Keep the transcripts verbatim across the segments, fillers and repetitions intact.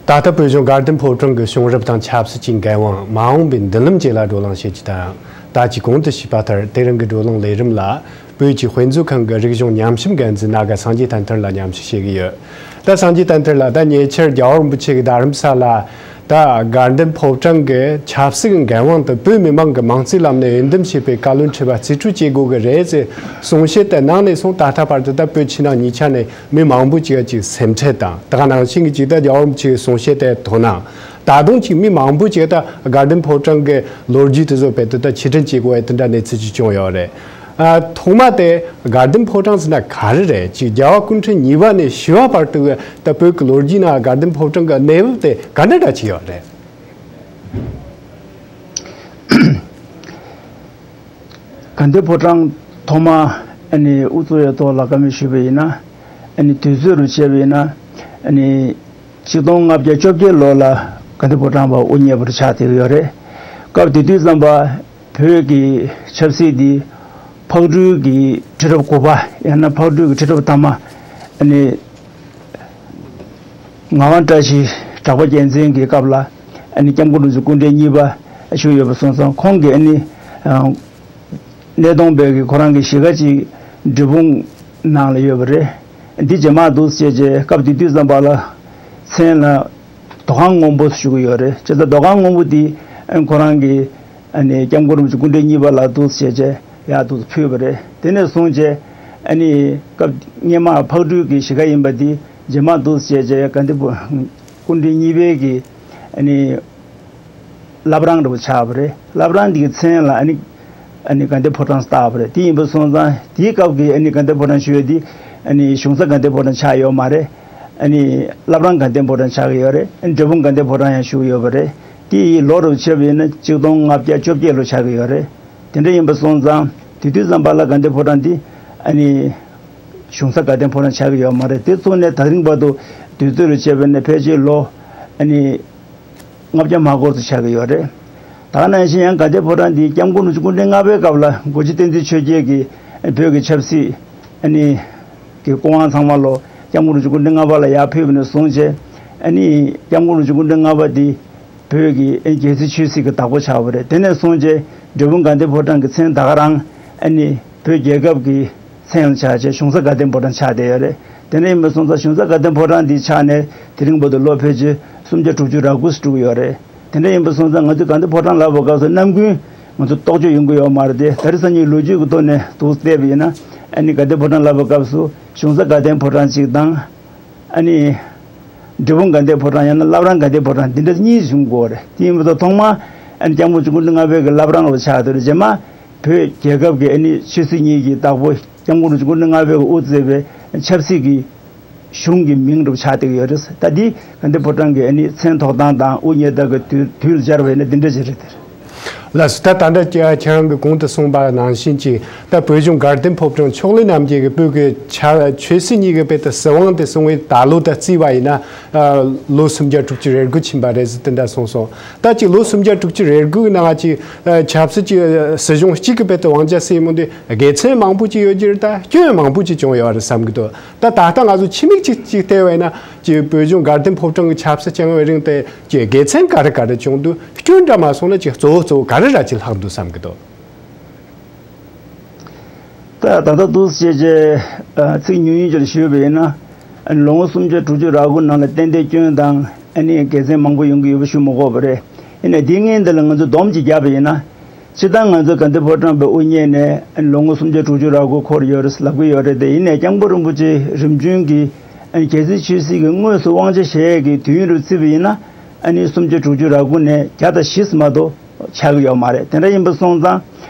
ད་ལྟ་བོད་གཞུང་དགའ་ལྡན་ཕོ་བྲང་གི་བྱུང་རབས་དང་ཆབ་སྲིད་ཀྱི་འགན་དབང་། མ་འོངས་པའི་མདུན་ལམ་བཅས་ལ་བགྲོ་གླེང་བྱེད་རྒྱུ་དང་། ད་ཅིག་གོང་དུ་ཞུས་པ་ལྟར་དེ་རིང་གི་བགྲོ་གླེང་ལས་རིམ་ལ་བོད་ཀྱི་དཔེ་མཛོད་ཁང་གི་རིག་གཞུང་ཉམས་ཞིབ་འགན་འཛིན་སྣ་དགའ་སངས་རྒྱས་བསྟན་དར་ལགས་མཉམ་ཞུགས་བྱེད་ཀྱི་ཡོད། ད་སངས་རྒྱས་བསྟན་དར་ལགས། ད་ཉེ་ཆར་རྒྱལ་བ་རིན་པོ་ཆེ་གིས་རྡ་རམ་ས་ལ་ད་དགའ་ལྡན་ཕོ་བྲང་གི་ཆབ་སྲིད་ཀྱི་འགན་དབང་དེ་བོད་མི་མང་གི་མིང་རྩིས་ལམ་ནས་འོས་འདེམས་བྱས་པའི་བཀའ་བློན་ཁྲི་པ་རྩིས་སྤྲོད་བྱེད་དགོས་ཀྱི་རེད་ཟེར་གསུང་བཤད་དེ་གནང་ནས་བཟུང་ད་ལྟ་བར་དུ་ད་བོད་ཕྱི་ནང་གཉིས་ཆ་ནས་མི་མང་པོ་ཅིག་ག་ཅིག་སེམས་ཁྲལ་དང་། ད་ག་ནང་བཞིན་གྱི་ཅིག་ད་རྒྱལ་བ་རིན་པོ་ཆེ་གི་གསུང་བཤད་དེ་དོ་སྣང་། ད་དུང་ཅིག་མི་མང་པོ་ཅིག་ད་དགའ་ལྡན་ཕོ་བྲང་གི་ལོ་རྒྱུས་དེ་ཚོ་དཔེ་དེ་ད་ཕྱིར་དྲན་བྱེད་དགོས་པའི་དེ་འདྲ་གནས་ཚུལ་ཅིག་བྱུང་ཡོད་རེད། ཨ། ཐོག་མ་དེ་དགའ་ལྡན་ཕོ་བྲང་ཟེར་ན་ག་རེ་རེད། ཅིག་རྒྱལ་བ་སྐུ་ཕྲེང་གཉིས་པ་ནས་བཞི་པ་བར་དུ་གི་ད་བོད་ཀྱི་ལོ་རྒྱུས་ནང་དགའ་ལྡན་ཕོ་བྲང་གི་གནས་བབ་དེ་ག་འདྲ་འདྲ་ཅིག་ཡོད་རེད། དགའ་ལྡན་ཕོ་བྲང་ཐོག་མ་ཨ་ནི་དབུ་གཙོ་ཡོད་ཐོག་ལ་བཀའ་མོལ་ཞུས་པ་ཡིན་ན། ཨ་ནི་དུས་ཚོད་རུ་བྱས་པ་ཡིན་ན། ཨ་ནི་ཆིག་སྟོང་ལྔ་བརྒྱ་བཅོ་བརྒྱད་ལོ་ལ་དགའ་ལྡན་ཕོ་བྲང་པ་དབུ་བརྙེས་པར་ཆགས་བསྡད་ཀྱི་ཡོད་རེད། སྐབས་དེ་དུས་ཙམ་པ་བོད་ཀྱི་ཆབ་སྲིད་འདི་ཕག་གྲུའི་གི་ཁྲི་རབས་དགུ་པ་ཡང་ན་ཕག་གྲུའི་གི་ཁྲི་རབས་དང་པོ་ཨ་ནི་ངག་དབང་བཀྲ་ཤིས་གྲགས་པ་རྒྱལ་མཚན་གྱི་སྐབས་ལ་ཨ་ནི་སྐྱབས་མགོན་རིན་པོ་ཆེ་སྐུ་ཕྲེང་གཉིས་པ་བཞུགས་ཡོད་པ་སོང་ཙང་། ཁོང་གིས་ཨ་ནི་ཨ་སྣེ་གདོང་པའི་གི་ཁོ་རང་གི་གཞིས་ཀ་ཅིག་འབྲས་སྤུངས་ནང་ལ་ཡོད་པ་རེད། འདི་རྗེས་མ་འདུག་སེ་བྱས་རྗེས་སྐབས་དེ་དུས་ཙམ་པ་ལ་མཚན་ལ་རྡོ་ཁང་སྔོན་པོ་ཞུ་གི་ཡོད་རེད། བྱས་ཙང་རྡོ་ཁང་སྔོན་པོ་འདི་ཨ་ཁོ་རང་གི་ཨ་ནི་སྐྱབས་མགོན་རིན་པོ་ཆེ་སྐུ་ཕྲེང་གཉིས་པ་ལ་འདུག་སེ་བྱས་རྗེས་ཡར་འདུག་སེ་ཕུལ་བ་རེད། དེ་ནས་བཟུང་རྗེས་ཨ་ནི་སྐབས་སྔོན་མ་ཕག་གྲུའི་གི་གཞིས་ཀ་ཡིན་པ་འདི་རྗེས་མ་འདུག་སེ་བྱས་རྗེས་དགའ་ལྡན་ཕོ་སྐུ་ཕྲེང་གཉིས་པའི་གི་ཨ་ནི་བླ་བྲང་འདྲ་པོ་ཆགས་པ་རེད། བླ་བྲང་འདི་གི་མཚན་ལ་ཨ་ནི་ཨ་ནི་དགའ་ལྡན་ཕོ་བྲང་བཏགས་པ་རེད། དེ་ཡིན་པ་སོང་ཙང་དེའི་སྐབས་ཀྱི་ཨ་ནི་དགའ་ལྡན་ཕོ་བྲང་ཞུ་ཡས་འདི་ཨ་ནི་གཞུང་ས་དགའ་ལྡན་ཕོ་བྲང་ཆགས་ཡོད་མ་རེད། ཨ་ནི་བླ་བྲང་དགའ་ལྡན་ཕོ་བྲང་ཆགས་ཀྱི་ཡོད་རེད། ཨ་ནི་འབྲས་སྤུངས་དགའ་ལྡན་ཕོ་བྲང་ཡང་བཞུགས་ཡོད་པ་རེད། དེ་ཡི་ལོ་རུ་བྱས་པ་ཡིན་ན་ཆིག་སྟོང་ལྔ་བརྒྱ་བཅོ་བརྒྱད་ལོ་ཆགས་ཀྱི་ཡོད་རེད། དེ་འདྲ་ཡིན་པ་སོང་ཙང་དེ་དུས་ཙམ་པ་ལ་དགའ་ལྡན་ཕོ་བྲང་འདི་ཨ་ནི་གཞུང་ས་དགའ་ལྡན་ཕོ་བྲང་ཆགས་ཀྱི་ཡོད་མ་རེད། དེ་ཚོ་ནས་ད་རིང་བར་དུ་དུས་ཚོད་རུ་བྱས་པ་ཡིན་ན་ཕལ་ཆེར་ལོ་ཨ་ནི་ལྔ་བརྒྱ་མ་འགོར་དུ་ཆགས་ཀྱི་ཡོད་རེད། ད་ག་ནང་བཞིན་ཡང་དགའ་ལྡན་ཕོ་བྲང་འདི་སྐྱབས་མགོན་རིན་པོ་ཆེ་སྐུ་ཕྲེང་ལྔ་པའི་སྐབས་ལ་སྒོ་འབྱེད་བསྟན་འཛིན་ཆོས་རྒྱལ་གྱིས་བོད་ཀྱི་ཆབ་སྲིད་ཨ་ནི་གི་སྐུ་དབང་ཚང་མ་ལོ་སྐྱབས་མགོན་རིན་པོ་ཆེ་སྐུ་ཕྲེང་ལྔ་པ་ལ་ཡར་ཕུལ་བ་ནས་བཟུང་བྱས་ཨ་ནི་སྐྱབས་མགོན་རིན་པོ་ཆེ་སྐུ་ཕྲེང་ལྔ་པ་འདི་བོད་ཀྱི་ཨ་རྒྱལ་སྲིད་ཆོས་སྲིད་ཀྱི་བདག་པོ་ཆགས་པ་རེད། དེ་ནས་བཟུང་བྱས་འབྲས་སྤུངས་དགའ་ལྡན་ཕོ་བྲང་གི་མཚན་ད་ག་རང་ཨ་ནི་བོད་རྒྱལ་ཁབ་ཀྱི་མཚན་ལ་ཆགས་བྱས་གཞུང་ས་དགའ་ལྡན་ཕོ་བྲང་ཆགས་བསྡད་ཡོད་རེད། དེ་འདྲ་ཡིན་པ་སོང་ཙང་གཞུང་ས་དགའ་ལྡན་ཕོ་བྲང་འདི་ཆགས་ནས་དེ་རིང་བར་དུ་ལོ་ཕལ་ཆེར་སུམ་བརྒྱ་དྲུག་ཅུ་རེ་དགུ་ཙམ་འགྲོ་གི་ཡོད་རེད། དེ་འདྲ་ཡིན་པ་སོང་ཙང་ང་ཚོས་དགའ་ལྡན་ཕོ་བྲང་ལབ་པའི་སྐབས་སུ་ནམ་རྒྱུན་ང་ཚོ་རྟོག་དཔྱོད་ཡོང་གི་ཡོད་མ་རེད་དེ། ད་རེས་སང་ཉིན་ལོ་རྒྱུས་ཀྱི་ཐོག་ནས་འདུག་བལྟས་པ་ཡིན་ན་ཨ་ནི་དགའ་ལྡན་ཕོ་བྲང་ལབ་པའི་སྐབས་སུ་གཞུང་ས་དགའ་ལྡན་ཕོ་བྲང་གཅིག་དང་། ཨ་ནི་འབྲས་སྤུངས་དགའ་ལྡན་ཕོ་བྲང་ཡང་ན་བླ་བྲང་དགའ་ལྡན་ཕོ་བྲང་འདི་འདྲ་གཉིས་བྱུང་དགོས་རེད། དེ་ཡིན་པ་དང་ཐོག་མ་ཨ་ནི་སྐྱབས་མགོན་རིན་པོ་ཆེ་སྐུ་ཕྲེང་ལྔ་པའི་གི་བླ་བྲང་ལ་ཆགས་དེ་རེད། རྗེས་མ་བོད་རྒྱལ་ཁབ་ཀྱི་ཨ་ནི་ཆོས་སྲིད་གཉིས་ཀྱི་བདག་པོ་སྐྱབས་མགོན་རིན་པོ་ཆེ་སྐུ་ཕྲེང་ལྔ་པའི་གི་དབུ་གཙོས་པའི་ཆབ་སྲིད་ཀྱི་གཞུང་གི་མིང་འདྲ་པོ་ཆགས་བསྡད་ཀྱི་ཡོད་རེད། ད་འདི་དགའ་ལྡན་ཕོ་བྲང་གི་ཨ་ནི་མཚན་ཐོགས་སྟངས་དང་དབུ་བརྙེས་སྟངས་ཀྱི་དུས་དུས་ལ་སྦྱར་བ་ཡིན་ན་འདི་འདྲ་ཞིག་རེད་དེ། ལགས་སོ། ད་ད་ལྟ་ཁྱེད་རང་གིས་གོང་དུ་གསུངས་པ་ནང་བཞིན་གྱི་ད་བོད་གཞུང་དགའ་ལྡན་ཕོ་བྲང་ཕྱོགས་ལས་རྣམ་རྒྱལ་གྱིས་བོད་ཀྱི་ཆ་ཆོས་སྲིད་གཉིས་ཀྱི་དཔེ་དེ་སྲིད་དབང་དེ་བཟུང་བའི་ད་ལོ་ད་བརྩིས་པ་ཡིན་ན་ལོ་སུམ་བརྒྱ་དྲུག་ཅུ་རེ་དགུ་ཕྱིན་པ་རེད་ཟེར་དེ་འདྲ་གསུངས་སོང་། ད་ཅིག་ལོ་སུམ་བརྒྱ་དྲུག་ཅུ་རེ་དགུ་གི་ནང་ཅིག་ཆབ་སྲིད་ཀྱི་སྲིད་གཞུང་གཅིག་གི་དཔེ་དེ་དབང་ཆ་སྲིད་མོ་འདི་དགེ་མཚན་མང་པོ་ཅིག་ཡོད་ཀྱི་རེད། ད་སྐྱོན་མང་པོ་ཅིག་བྱུང་ཡོད་རེད་བསམ་གྱི་འདུག་ད་ད་ལྟ་ང་ཚོ་ཕྱི་མིག་ཅིག་ཅིག་བལྟས་པ་ཡིན་ན་ཅིག་བོད་གཞུང་དགའ་ལྡན་ཕོ་བྲང་གི་ཆབ་སྲིད་བསྐྱངས་པའི་རིང་དེ་ཀྱི་དགེ་མཚན་ག་རེ་ག་རེ་བྱུང་འདུག་སྐྱོན་འདྲ་མ་སོང་ན་ཅིག་གཙོ་བོ་གཙོ་བོ་ག་རེ་ར་ཅིག་ལྷག་འདུག་བསམ་གྱི་འདུག་ད་ད་ལྟ་འདུག་ཅེས་ཅེས་ཚིག་ཉུང་ཉུང་ཅིག་ཞུས་པ་ཡིན་ན། ལོ་ངོ་སུམ་བརྒྱ་དྲུག་ཅུ་རེ་དགུ་ནང་ལ་ཏན་ཏན་སྐྱོན་དང་ཨ་ནི་དགེ་མཚན་མང་པོ་ཡོང་གི་ཡོད་པ་ཞུ་མི་དགོས་པ་རེད། ཡིན་ནའི་འདི་སྔོན་འདི་ལ་ང་ཚོས་སྡོམ་ཅིག་བརྒྱབ་པ་ཡིན་ན། སྤྱིར་བཏང་ང་ཚོ་དགའ་ལྡན་ཕོ་བྲང་པའི་དབུ་བརྙེས་ནས་ལོ་ངོ་སུམ་བརྒྱ་དྲུག་ཅུ་རེ་དགུ་འཁོར་ཡོད་རེད་ལབ་ཀྱི་ཡོད་རེད་དེ། ཡིན་ནའི་སྐྱབས་མགོན་རིན་པོ་ཆེ་རིམ་བྱོན་གྱི་རྒྱལ་སྲིད་ཆོས་སྲིད་ཀྱི་དངོས་སུ་དབང་ཆ་བཞེས་ཡས་ཀྱི་དུས་ཡུན་རུ་བརྩིས་པ་ཡིན་ན། ཨ་ནི་སུམ་བརྒྱ་དྲུག་ཅུ་རེ་དགུ་ནས་བརྒྱ་དང་བཞི་ཙམ་མ་གཏོགས་ཆགས་ཀྱི་ཡོད་མ་རེད། དེ་འདྲ་ཡིན་པ་སོང་ཙང་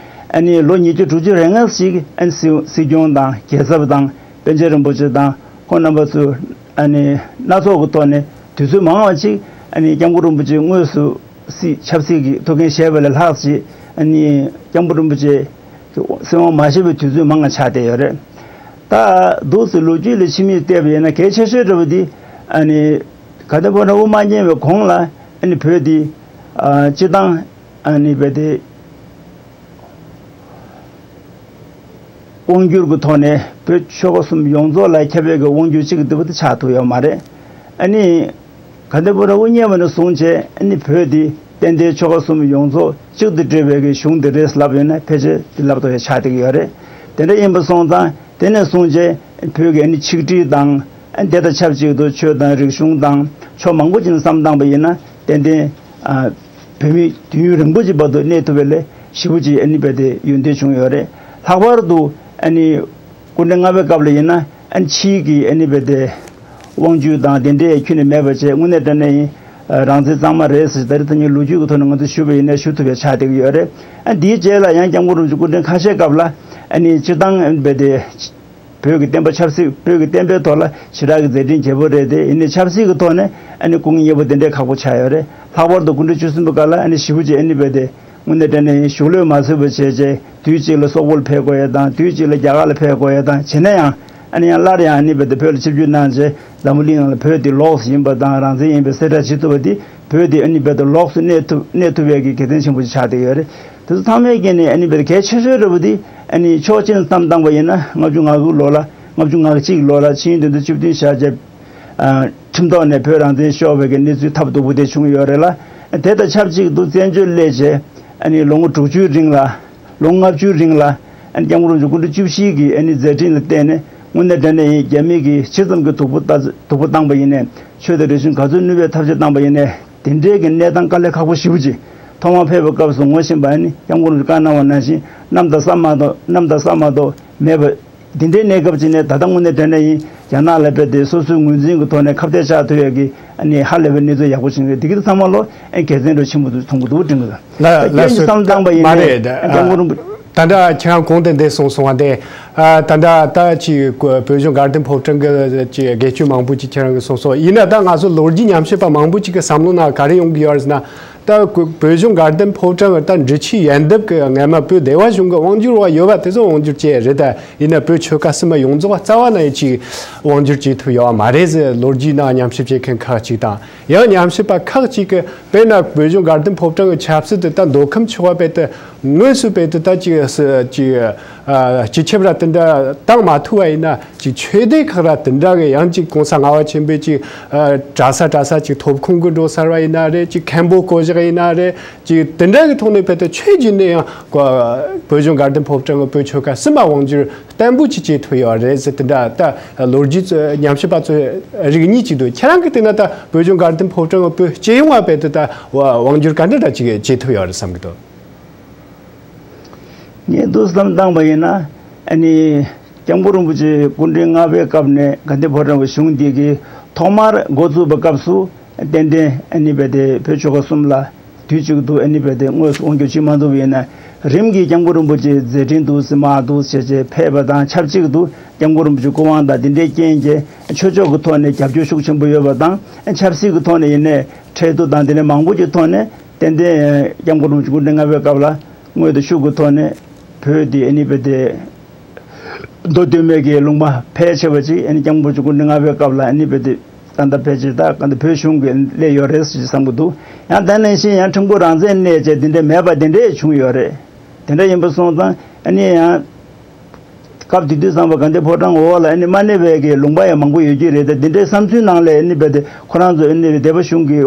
ཨ་ནི་ལོ་ཉིས་བརྒྱ་དྲུག་ཅུ་རེ་ལྔ་ཞིག་ཨ་ནི་སྲིད་སྲིད་སྐྱོང་དང་རྒྱལ་ཚབ་དང་པཎ་ཆེན་རིན་པོ་ཆེ་དང་ཁོང་རྣམ་པ་ཚོས་ཨ་ནི་སྣ་ཚོགས་ཀྱི་ཐོག་ནས་དུས་ཚོད་མང་བ་ཅིག་ཨ་ནི་སྐྱབས་མགོན་རིན་པོ་ཆེ་དངོས་སུ་སྲིད་ཆབ་སྲིད་ཀྱི་ཐུགས་འགན་བཞེས་པ་ལས་ལྷག་ཅིག་ཨ་ནི་སྐྱབས་མགོན་རིན་པོ་ཆེ་གི་སྲིད་དབང་མ་བཞེས་པའི་དུས་ཚོད་མང་ང་ཆགས་བསྡད་ཡོད་རེད། ད་འདུག་སེ་ལོ་རྒྱུས་ལ་ཕྱི་མིག་བལྟས་པ་ཡིན་ན་གལ་ཆེ་ཤོས་འདྲ་བོ་འདི་ཨ་ནི་དགའ་ལྡན་ཕོ་བྲང་དབུ་མ་བརྙེས་པའི་གོང་ལ་ཨ་ནི་བོད་འདི་ཨ་སྤྱི་བཏང་ཨ་ནི་བོད་དེ་དབང་སྒྱུར་གྱི་ཐོག་ནས་བོད་ཆོལ་ཁ་གསུམ་ཡོངས་རྫོགས་ལ་ཁྱབ་པའི་གི་དབང་སྒྱུར་གཅིག་གི་འདུ་བ་དེ་ཆགས་ཐུབ་ཡོད་མ་རེད། ཨ་ནི་ དགའ་ལྡན་ཕོ་བྲང་དབུ་བརྙེས་པ་ནས་བཟུང་བྱས་ཨ་ནི་བོད་འདི་ཏན་ཏན་ཆོལ་ཁ་གསུམ་ཡོངས་རྫོགས་གཅིག་ཏུ་སྒྲིལ་བའི་གི་གཞུང་འདི་རེད་ལབ་ཡོད་ན་ཕལ་ཆེར་འདི་ལབ་ཐུབ་ཡ་ཆགས་བསྡད་ཀྱི་ཡོད་རེད། དེ་འདྲ་ཡིན་པ་སོང་ཙང་དེ་ནས་བཟུང་བྱས་བོད་ཀྱི་ཨ་ནི་ཆིག་སྒྲིལ་དང་ཨ་ནི་དེ་དང་ཆབས་ཅིག་ཏུ་ཆོས་དང་རིག་གཞུང་དང་ཕྱོགས་མང་པོ་ཅིག་ནས་བསམ་བཏང་པ་ཡིན་ན་ཏན་ཏན་ཨ་བོད་མི་དུས་ཡུན་རིང་པོ་ཅིག་བར་དུ་གནས་ཐུབ་པའི་ལས་ཞེ་པོ་ཅིག་ཨ་ནི་རྦད་དེ་ཡོན་ཏན་བྱུང་ཡོད་རེད། ལྷག་པར་དུ་ཨ་ནི་སྐུ་ཕྲེང་ལྔ་པའི་སྐབས་ལ་ཡིན་ན་ཨ་ནི་ཕྱིའི་གི་ཨ་ནི་རྦད་དེ་དབང་སྒྱུར་དང་དེ་འདྲའི་ཁྱོན་ནས་མེད་པ་བྱས་དངོས་གནས་དྲང་གནས་ཡིན་རང་བཙན་གཙང་མ་རེད་ཟེར་ད་རེས་ད་ཉིན་ལོ་རྒྱུས་ཀྱི་ཐོག་ནས་ང་ཚོས་ཞུ་བ་ཡིན་ན་ཞུ་ཐུབ་པའི་ཆགས་བསྡད་ཀྱི་ཡོད་རེད། ཨ་ནི་དེའི་རྗེས་ལ་ཡང་སྐྱབས་མགོན་རིན་པོ་ཆེ་སྐུ་ཕྲེང་ཁ་ཤས་སྐབས་ལ་ཨ་ནི་སྤྱིར་བཏང་ཨ་ནི་རྦད་དེ། བོད་ཀྱི་བསྟན་པ་ཆབ་སྲིད་བོད་ཀྱི་བསྟན་པའི་ཐོག་ལ་ཞེ་དྲག་གི་མཛད་འཕྲིན་རྒྱས་པོ་རེད་དེ་ཡིན་ནའི་ཆབ་སྲིད་ཀྱི་ཐོག་ནས་ཨ་ནི་སྐུ་ངལ་གཉེར་པོ་དེ་འདྲའི་ཁག་པོ་ཆགས་ཡོད་རེད། ལྷག་པར་དུ་སྐུ་ཕྲེང་བཅུ་གསུམ་པའི་སྐབས་ལ་ཨ་ནི་ཞེ་པོ་ཅིག་ཨ་ནི་རྦད་དེ་དངོས་གནས་དྲང་གནས་ཡིན་གཞུང་ལས་མ་ཚུད་པ་བྱས་རྗེས་དུས་གཅིག་ལ་སོག་པོ་ལ་ཕེབས་དགོས་ཡ་དང་དུས་གཅིག་ལ་རྒྱ་གར་ལ་ཕེབས་དགོས་ཡ་དང་བྱས་ན་ཡང་ཨ་ནི་ཡང་སླར་ཡང་ཨ་ནི་རྦད་དེ་བོད་ལ་ཆིབས་བསྒྱུར་གནང་རྗེས་འཛམ་བུ་གླིང་ནང་ལ་བོད་འདི་ལོགས་སུ་ཡིན་པ་དང་རང་བཙན་ཡིན་པའི་གསལ་བསྒྲགས་བྱེད་ཐུབ་པ་འདི་བོད་འདི་ཨ་ནི་རྦད་དེ་ལོགས་སུ་གནས་ཐུབ་གནས་ཐུབ་པའི་གི་དགེ་མཚན་ཆེན་པོ་ཞིག་ཆགས་བསྡད་ཡོད་རེད། དེ་ཚོ་ཚང་མའི་སྐྱེས་ནས་ཨ་ནི་བེད་གལ་ཆེ་ཤོས་རེད་པ་འདི་ཨ་ནི་ཕྱོགས་གཅིག་ནས་བསམ་བཏང་པ་ཡིན་ན་ལྔ་བཅུ་ང་དགུ་ལོ་ལ་ལྔ་བཅུ་ང་གཅིག་ལོ་ལ་ཆིངས་ཡིག་དོན་ཚན་བཅུ་བདུན་བཞག་རྗེས་ཁྲིམས་ཐོག་ནས་བོད་རང་བཙན་ཤོར་བའི་གི་གནས་ཚུལ་ཐབས་སྡུག་པོ་དེ་བྱུང་ཡོད་རེད་ལ། དེ་དང་ཆབས་ཅིག་ཏུ་བཙན་བྱོལ་སླེབས་རྗེས་ཨ་ནི་ལོ་ངོ་དྲུག་ཅུའི་རིང་ལ་ལོ་ལྔ་བཅུའི་རིང་ལ་ཨ་ནི་སྐྱབས་མགོན་རིན་པོ་ཆེ་སྐུ་ཕྲེང་བཅུ་བཞི་གི་ཨ་ནི་མཛད་འཕྲིན་ལ་བརྟེན་ནས་དངོས་གནས་དྲང་གནས་ཡིན་རྒྱ་མི་གིས་ཇི་ཙམ་གྱི་སྡུག་པོ་ལྟ་སྡུག་པོ་བཏང་པ་ཡིན་ནའི་ཆོས་དང་རིག་གཞུང་ག་ཚོད་བསྣུབ་པའི་ཐབས་ཤེས་བཏང་པ་ཡིན་ནའི། དེ་འདྲའི་གི་གནས་སྟངས་དཀའ་ལས་ཁག་པོ་ཞེ་པོ་ཅིག་ཐོག་མར་ཕེབས་པའི་སྐབས་སུ་ངོ་ཤེས་པ་ནི་སྐྱབས་མགོན་རིན་པོ་ཆེས་བཀའ་གནང་བ་ནང་བཞིན་གནམ་དང་ས་མ་གཏོགས་གནམ་དང་ས་མ་གཏོགས་མེད་པ། དེ་འདྲའི་གནས་སྐབས་ཅིག་ནས་ད་ལྟ་དངོས་གནས་དྲང་གནས་ཡིན་རྒྱ་ནག་ལ་ཕེབས་ཏེ་སོ་སོའི་ངོས་འཛིན་གྱི་ཐོག་ནས་ཁ་གཏད་བཅག་ཐུབ་ཡག་གི་ཨ་ནི་ཧ་ལས་པའི་གནས་ཚུལ་ཡག་པོ་ཞིག་རེད། དེ་གི་ཚང་མ་ལོ་ཨེ་དགེ་མཚན་འདྲ་ཆེན་པོ་དུ་མཐོང་གི་འདུག་དྲན་གི་འདུག་ལ་ལ་སོ་ད་བསམ་བཏང་པ་ཡིན་མ་ནའི་རེད། སྐྱབས་མགོན་རིན་པོ། ད་ལྟ་ཁྱེད་རང་གོང་དུ་འདི་གསུངས་སོང་བ་དེ། ཨ་ད་ལྟ་ད་ཅིག་བོད་གཞུང་དགའ་ལྡན་ཕོ་བྲང་གི་ཅིག་དགེ་སྐྱོན་མང་པོ་ཅིག་ཁྱེད་རང་གིས་གསུངས་སོང་། ཡིན་ན་ད་ང་ཚོ་ལོ་རྒྱུས་ཉམས་ཞིབ་པ་མང་པོ་ཅིག་གི་བསམ་བློ་ནང་ག་རེ་ཡོང་གི་ཡོད་རེད་ཟེར་ན། ད་བོད་གཞུང་དགའ་ལྡན་ཕོ་བྲང་གི་ད་འབྲི་ཆུའི་ཡལ་འདབ་ཀྱི་སྔ་མ་བོད་སྡེ་བ་གཞུང་གི་དབང་སྒྱུར་བ་ཡོད་པ་དེ་ཚོ་དབང་སྒྱུར་བྱས་རེད། ད་ཡིན་ན་བོད་ཆོལ་ཁ་གསུམ་པ་ཡོངས་རྫོགས་རྩ་བ་ནས་ཅིག་དབང་སྒྱུར་བྱེད་ཐུབ་ཡོད་པ་མ་རེད་ཟེར་ལོ་རྒྱུས་ནང་ཉམས་ཞིབ་བྱེད་མཁན་ཁག་ཅིག་དང་། ཡང་ཉམས་ཞིབ་པ་ཁག་ཅིག་གིས་དཔེར་ན་བོད་གཞུང་དགའ་ལྡན་ཕོ་བྲང་གི་ཆབ་སྲིད་དེ་ད་མདོ་ཁམས་ཕྱོགས་པ་དཔེ་དེ་དངོས་སུ་དཔེ་དེ་ད་ཅིག་ཅིག་ཨ་སྤྱི་ཁྱབ་ར་དེ་འདྲ་བཏང་མ་ཐུབ་པ་ཡིན་ན་ཅིག་ཆོས་སྡེ་ཁག་ར་དེ་འདྲ་གི་ཡང་ཅིག་གོང་ས་ལྔ་པ་ཆེན་པོས་ཅིག་ཨ་གྲྭ་ས་གྲྭ་ས་ཅིག་ཐོབ་ཁུངས་གི་འགྲོ་སར་བ་ཡིན་ན་རེད། ཅིག་མཁན་པོ་བསྐོ་གཞག་ཡིན་ན་རེད། ཅིག་དེ་འདྲ་གི་ཐོག་ནས་དཔེ་དེ་ཆོས་བརྒྱུད་ནས་ཡང་བོད་གཞུང་དགའ་ལྡན་ཕོ་བྲང་གི་བོད་ཆོལ་ཁ་གསུམ་པ་དབང་སྒྱུར་བརྟན་པོ་ཅིག་བྱེད་ཐུབ་ཡོད་རེད་ཟེར། དེ་འདྲ་ད་ལོ་རྒྱུས་ཚོ་ཉམས་ཞིབ་པ་ཚོའི་རིགས་གཉིས་ཅིག་འདུག་ཁྱེད་རང་གིས་བལྟས་ན་ད་བོད་གཞུང་དགའ་ལྡན་ཕོ་བྲང་གི་བོད་སྤྱི་ཡོངས་ལ་དཔེ་དེ་ད་དབང་སྒྱུར་ག་འདྲ་འདྲ་ཅིག་བྱེད་ཐུབ་ཡོད་རེད་བསམ་གི་འདུག་ངས་འདུག་བསམ་བཏང་པ་ཡིན་ན་ཨ་ནི་སྐྱབས་མགོན་རིན་པོ་ཆེ་སྐུ་ཕྲེང་ལྔ་པའི་སྐབས་ནས་དགའ་ལྡན་ཕོ་བྲང་གི་གཞུང་འདི་གི་ཐོག་མར་འགོ་བཙུགས་པའི་སྐབས་སུ་ཏན་ཏན་ཨ་ནི་དཔེ་དེ་བོད་ཆོལ་ཁ་གསུམ་ལ། དུས་གཅིག་ཏུ་ཨ་ནི་དཔེ་དེ་དངོས་སུ་དབང་སྒྱུར་བྱེད་མ་ཐུབ་པ་ཡིན་ན། རིམ་གྱིས་སྐྱབས་མགོན་རིན་པོ་ཆེའི་མཛད་འཕྲིན་འདུག་སེ་མར་འདུག་སེ་བྱས་བྱས་ཕེབས་པ་དང་ཆབས་ཅིག་ཏུ་སྐྱབས་མགོན་རིན་པོ་ཆེའི་སྐུ་དབང་དང་དེ་འདྲའི་རྐྱེན་གྱིས་ཆོས་ཕྱོགས་ཀྱི་ཐོག་ནས་རྒྱབ་སྐྱོར་ཤུགས་ཆེན་པོ་ཡོད་པ་དང་ཆབ་སྲིད་ཀྱི་ཐོག་ནས་ཡིན་ནའི་འཕྲལ་དུ་དང་དེ་འདྲའི་མང་པོ་ཞིག་ཐོག་ནས་ཏན་ཏན་སྐྱབས་མགོན་རིན་པོ་ཆེ་སྐུ་ཕྲེང་ལྔ་པའི་སྐབས་ལ་དངོས་དང་ཤུགས་ཀྱི་ཐོག་ནས་བོད་དེ་ཨ་ནི་དཔེ་དེ། མདོ་སྟོད་སྨད་ཀྱི་ལུང་པ་ཕལ་ཆེ་བ་ཅིག་ཨ་ནི་སྐྱབས་མགོན་རིན་པོ་ཆེ་སྐུ་ཕྲེང་ལྔ་པའི་སྐབས་ལ་ཨ་ནི་དཔེ་དེ་ད་ལྟ་ཕལ་ཆེར་ད་ག་འདི་བོད་གཞུང་གི་སླེབས་ཡོད་རེད་ཟེར་བསམ་གྱི་འདུག་ཡང་དེ་ནང་བཞིན་ཡང་ཁྲིམས་སྐུ་རང་བཙན་གནས་བྱས་དེ་འདྲ་མེད་པ་དེ་འདྲ་བྱུང་ཡོད་རེད། དེ་འདྲ་ཡིན་པ་སོང་ཙང་ཨ་ནི་ཡང་སྐབས་དེ་དུས་ཙམ་པ་དགའ་ལྡན་ཕོ་བྲང་འོག་ལ་ཨ་ནི་མ་གནས་པའི་གི་ལུང་པ་ཡང་མང་པོ་ཡོད་ཀྱི་རེད། ད་དེ་འདྲའི་བསམ་ཚུལ་ནང་ལ་ཨ་ནི་དཔེ་དེ་ཁོ་རང་ཚོ་ཨ་ནི་སྡེ་པ་གཞུང་གི་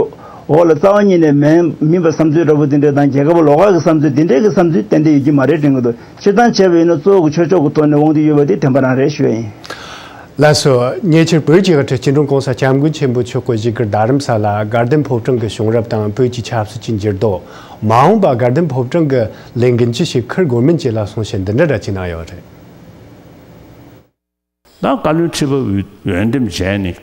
འོག་ལ་རྩ་བ་ཉིད་ནས་མིན་མིན་པ་བསམ་ཚུལ་འདྲ་པོ་དེ་འདྲ་དང་རྒྱལ་ཁབ་ལོགས་ཀ་གི་བསམ་ཚུལ་དེ་འདྲའི་གི་བསམ་ཚུལ་ཏན་ཏན་ཡོད་ཀྱི་མ་རེད་དྲན་གྱི་འདུག་སྤྱིར་བཏང་བྱས་པ་ཡིན་ན་གཙོ་བོ་གི་ཆོས་ཕྱོགས་ཀྱི་ཐོག་ནས་དབང་སྒྱུར་ཡོད་པ་དེ་བདེན་པ་རང་རེད་ཞུ་ཡ་ཡིན། ལགས་སོ། ཉེ་ཆར་བོད་ཀྱི་དབུ་ཁྲིད་སྤྱི་ནོར་༸གོང་ས་༸སྐྱབས་མགོན་ཆེན་པོ་མཆོག་གི་བཞུགས་སྒར་རྡ་རམ་ས་ལ་དགའ་ལྡན་ཕོ་བྲང་གི་བྱུང་རབས་དང་བོད་ཀྱི་ཆབ་སྲིད་ཀྱི་འགྱུར་ལྡོག་མ་འོངས་པ་དགའ་ལྡན་ཕོ་བྲང་གི་ལས་འགན་ཅི་ཞིག་འཁུར་དགོས་མིན་བཅས་ལ་གསུང་བཤད་འདི་འདྲ་འདྲ་ཅིག་གནང་ཡོད་རེད། ད་བཀའ་བློན་ཁྲི་པ་འོས་འོས་འདེམས་བྱས་ནས་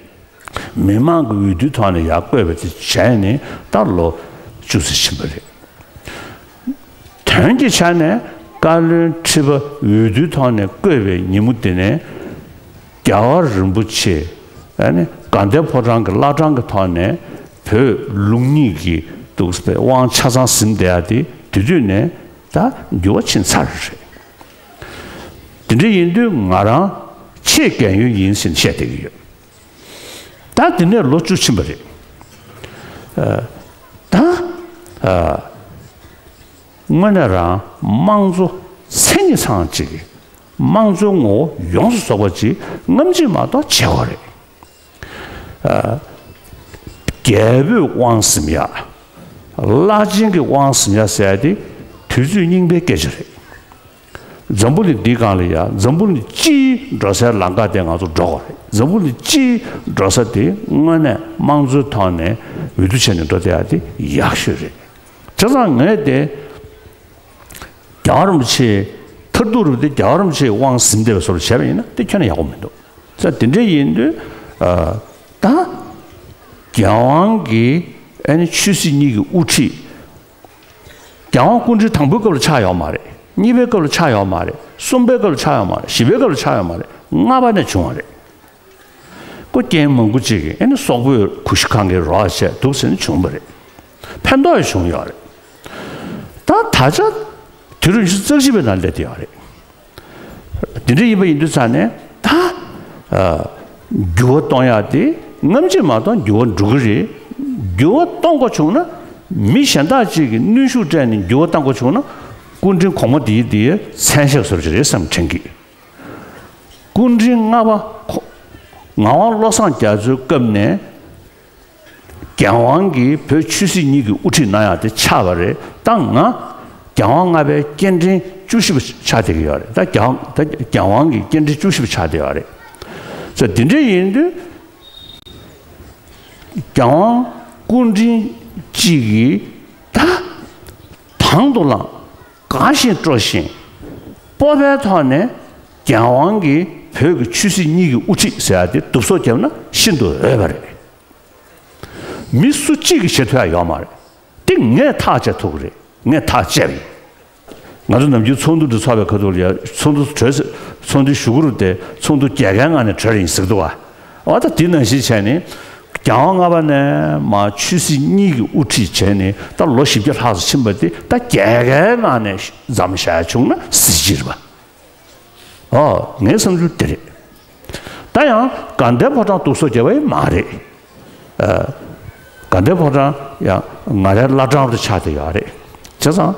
མི་མང་གི་འོས་བསྡུའི་ཐོག་ནས་ཡར་བསྐོས་པ་དེ་བྱས་ནས་ད་ལོ་བཅུ་ཙམ་ཕྱིན་པ་རེད། དོན་གྱི་ཆ་ནས་བཀའ་བློན་ཁྲི་པ་འོས་བསྡུའི་ཐོག་ནས་བསྐོས་པའི་ཉིན་མོ་དེ་ནས་རྒྱལ་བ་རིན་པོ་ཆེ་ཨ་ནི་དགའ་ལྡན་ཕོ་བྲང་གི་བླ་བྲང་གི་ཐོག་ནས་བོད་ལུགས་གཉིས་ཀྱི་འདུག་པའི་དབང་ཆ་ཚང་ཟིན་བསྡད་ཡ་དེ་དེ་དུས་ནས་ད་འགྱུར་བ་ཕྱིན་ཚར་རེད། དེ་འདྲ་ཡིན་དུས་ང་རང་ཆེས་རྒན་ཡོལ་ཡིན་ཟེར་བཤད་བསྡད་ཀྱི་ཡོད། ད་དེ་ནས་ལོ་བཅུ་ཕྱིན་པ་རེད། ཨ། ད། ཨ། དངོས་གནས་རང་དམངས་གཙོ་མཚན་ཉིད་ཚང་གཅིག་གི་དམངས་གཙོའི་ངོ་བོ་ཡོངས་སུ་རྫོགས་པ་ཅིག་རྔམ་བརྗིད་མ་གཏོགས་བྱེད་དགོས་རེད། ཨ། རྒྱལ་པོས་དབང་ཟིན་ཡག་བླ་ཆེན་གྱིས་དབང་ཟིན་ཡག་ཟེར་ཡག་དེ་དུས་ཚོད་རྙིང་པའི་སྐད་ཆ་རེད། འཛམ་བུ་གླིང་འདིའི་སྒང་ལ་ཡ་འཛམ་བུ་གླིང་སྤྱིའི་འགྲོ་སའི་ལམ་ཁ་དེ་ང་ཚོ་འགྲོ་དགོས་རེད། འཛམ་བུ་གླིང་སྤྱིའི་འགྲོ་ས་དེ་དངོས་གནས་དམངས་གཙོའི་ཐོག་ནས་འོས་བསྡུ་བྱས་ནས་འགྲོ་བསྡད་ཡག་དེ་ཡག་ཤོས་རེད། བྱས་ཙང་ངས་དེ་རྒྱལ་བ་རིན་པོ་ཆེ་མཐར་ཐུག་རུ་དེ་རྒྱལ་བ་རིན་པོ་ཆེའི་དབང་ཟིན་བསྡད་པའི་བཟོ་འདྲ་བྱས་པ་ཡིན་ན་དེ་ཁྱོན་ནས་ཡག་པོ་མི་འདུག་ས་དེ་འདྲ་ཡིན་དུས་ཨ། ད་རྒྱལ་དབང་གི་ཨ་ནི་ཆོས་སྲིད་གཉིས་ཀྱི་དབུ་ཁྲིད། རྒྱལ་དབང་སྐུ་ཕྲེང་དང་པོའི་སྐབས་ལ་ཆགས་ཡོད་མ་རེད། གཉིས་པའི་སྐབས་ལ་ཆགས་ཡོད་མ་རེད། གསུམ་པའི་སྐབས་ལ་ཆགས་ཡོད་མ་རེད། བཞི་པའི་སྐབས་ལ་ཆགས་ཡོད་མ་རེད། ལྔ་པ་ནས་བྱུང་བ་རེད། ཁོ་རྐྱེན་མང་པོ་ཅིག་གིས་ཨ་ནི་སོག་པོས་གུ་ཤྲི་ཁང་གི་རོགས་བྱས་འདུག་ཟེར་ནས་བྱུང་བ་རེད། ཕན་ཐོགས་ཡང་བྱུང་ཡོད་རེད། ད་ད་ཆ་དུས་རབས་ཉི་ཤུ་རྩ་གཅིག་པའི་ནང་སླེབས་བསྡད་ཡོད་རེད། དེ་འདྲ་ཡིན་པ་ཡིན་དུས་ཙང་ནས་ད་ཨ། འགྱུར་བ་གཏོང་ཡག་དེ་སྔ་ཕྱི་མ་གཏོགས་འགྱུར་བ་འགྲོ་གི་རེད། འགྱུར་བ་གཏོང་དགོས་བྱུང་ན་མི་གཞན་དག་ཅིག་གིས་གནོན་ཤུགས་སྤྲད་ནས་འགྱུར་བ་གཏོང་དགོས་བྱུང་ན་སྐུ་ཕྲེང་གོང་མ་དེའི་དེའི་མཚན་ཞབས་བཟོ་འདྲ་ཅིག་རེད་བསམ་དྲན་གི། སྐུ་ཕྲེང་ལྔ་པ་ཁོ་ངག་དབང་བློ་བཟང་རྒྱ་མཚོའི་སྐབས་ནས་རྒྱལ་དབང་གིས་བོད་ཆོས་སྲིད་གཉིས་ཀྱི་དབུ་ཁྲིད་གནང་ཡག་དེ་ཆགས་པ་རེད། ད་ང་རྒྱལ་དབང་ལྔ་པའི་སྐྱེ་ཕྲེང་བཅུ་བཞི་པ་ཆགས་བསྡད་ཀྱི་ཡོད་རེད། ད་རྒྱལ་དབང་ད་རྒྱལ་དབང་གི་སྐྱེ་ཕྲེང་བཅུ་བཞི་པ་ཆགས་བསྡད་ཡོད་རེད། ས་དེ་འདྲ་ཡིན་དུས་རྒྱལ་དབང་སྐུ་ཕྲེང་གཅིག་གིས་ད་དང་དུ་བླངས། དགའ་བཞིན་སྤྲོ་བཞིན་སྤོབས་པའི་ཐོག་ནས་རྒྱལ་དབང་གིས་བོད་ཀྱི་ཆོས་སྲིད་གཉིས་ཀྱི་དབུ་ཁྲིད་ཟེར་ཡ་དེ་བསྡུ་གསོག་བརྒྱབ་ན་ཤིན་ཏུ་འོས་པ་རེད། མི་སུ་གཅིག་གིས་བྱེད་ཐུབ་ཡ་ཡོད་མ་རེད། དེ་ངས་ཐག་བཅད་ཐུབ་ཀྱི་རེད། ངས་ཐག་བཅད་པ་ཡིན། ང་ཚོ་ནམ་རྒྱུན་ཚོགས་འདུ་འདི་ཚོགས་པའི་ཁ་ཐུག་ལ་ཡ་ཚོགས་འདུ་གྲོལ་ཚེ་ཚོགས་འདུའི་གཞུག་གུ་རུ་དེ་ཚོགས་འདུ་རྒྱལ་ཁའི་ངང་ནས་གྲོལ་ཡིན་ཟེར་གི་འདུག་ག་འོ་ད་དེ་ནང་བཞིན་བྱས་ནས་རྒྱལ་དབང་ལྔ་པ་ནས་མར་ཆོས་སྲིད་གཉིས་ཀྱི་དབུ་ཁྲིད་བྱས་ནས་ད་ལོ་བཞི་བརྒྱ་ལྷག་ཙམ་ཕྱིན་པ་དེ་ད་རྒྱལ་ཁའི་ངང་ནས་མཚམས་བཞག་བྱུང་ན་གཟི་བརྗིད་རེད་པ། ཨོ་ངའི་བསམ་ཚུལ་དེ་རེད། ད་ཡང་དགའ་ལྡན་ཕོ་བྲང་བསྡུ་གསོག་བརྒྱབ་པ་ཡང་མ་རེད། ཨ། དགའ་ལྡན་ཕོ་བྲང་ཡང་ང་རའི་བླ་བྲང་དུ་ཆགས་བསྡད་ཡོད་རེད། བྱས་ཙང་ཨ།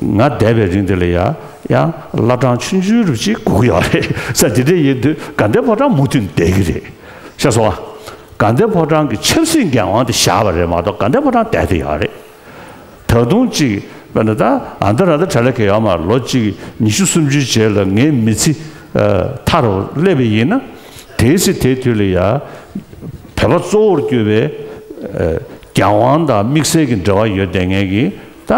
ང་བསྡད་པའི་རིང་འདི་ལ་ཡང་ཡང་བླ་བྲང་ཆུང་ཆུང་རུ་ཅིག་དགོས་ཀྱི་ཡོད་རེད། ས་དེ་འདྲ་ཡིན་དུས་དགའ་ལྡན་ཕོ་བྲང་མུ་མཐུད་བསྡད་ཀྱི་རེད། ཤེས་སོང་ཨ། དགའ་ལྡན་ཕོ་བྲང་གི་ཆབ་སྲིད་འགན་དབང་དེ་བཞག་པ་རེད་མ་གཏོགས་དགའ་ལྡན་ཕོ་བྲང་བསྡད་བསྡད་ཡོད་རེད། ད་དུང་ཅིག་དཔེར་ན་ད་ཨ་འདི་ར་ད་གྲ་ལ་གེ་ཡོད་མ་རེད། ལོ་གཅིག་ཉི་ཤུ་སུམ་ཅུའི་རྗེས་ལ་ངའི་མི་ཚེ་མཐའ་རུ་སླེབས་པ་ཡིན་ན་དེའི་ཚེ་དེའི་དུས་ལ་ཡ་བོད་པ་གཙོ་བོར་གྱུར་པའི་རྒྱལ་དབང་དང་དམིགས་བསལ་གྱི་འབྲེལ་བ་ཡོད་བསྡད་མཁན་གྱི་ད་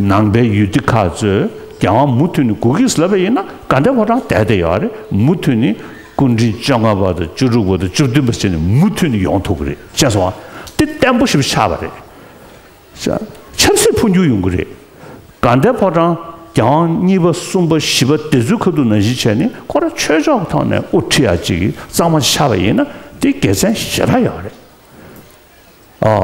ནང་པའི་ཡུལ་སྡེ་ཁག་ཚོས་རྒྱལ་དབང་མུ་མཐུད་ནས་དགོས་ཀྱི་ཟེར་ལབ་པ་ཡིན་ན་དགའ་ལྡན་ཕོ་བྲང་བསྡད་བསྡད་ཡོད་རེད། མུ་མཐུད་ནས་སྐུ་ཕྲེང་བཅོ་ལྔ་པ་དང་བཅུ་དྲུག་པ་དང་བཅུ་བདུན་པ་བྱས་ནས་མུ་མཐུད་ནས་ཡོང་ཐུབ་ཀྱི་རེད། ཤེས་སོང་ཨ། དེ་བརྟན་པོ་ཞེ་པོ་ཆགས་པ་རེད། ཆབ་སྲིད་འཕོ་འགྱུར་ཡོང་གི་རེད། དགའ་ལྡན་ཕོ་བྲང་རྒྱལ་དབང་གཉིས་པ་གསུམ་པ་བཞི་པ་དེ་ཚོའི་ཁ་ཐུག་ནང་བཞིན་བྱས་ནས་ཁོ་རང་ཆོས་ཕྱོགས་ཀྱི་ཐོག་ནས་དབུ་ཁྲིད་ཡག་ཅིག་གཙང་མ་ཆགས་པ་ཡིན་ན་དེ་དགེ་མཚན་ཞེ་དྲག་ཡོད་རེད། ཨ།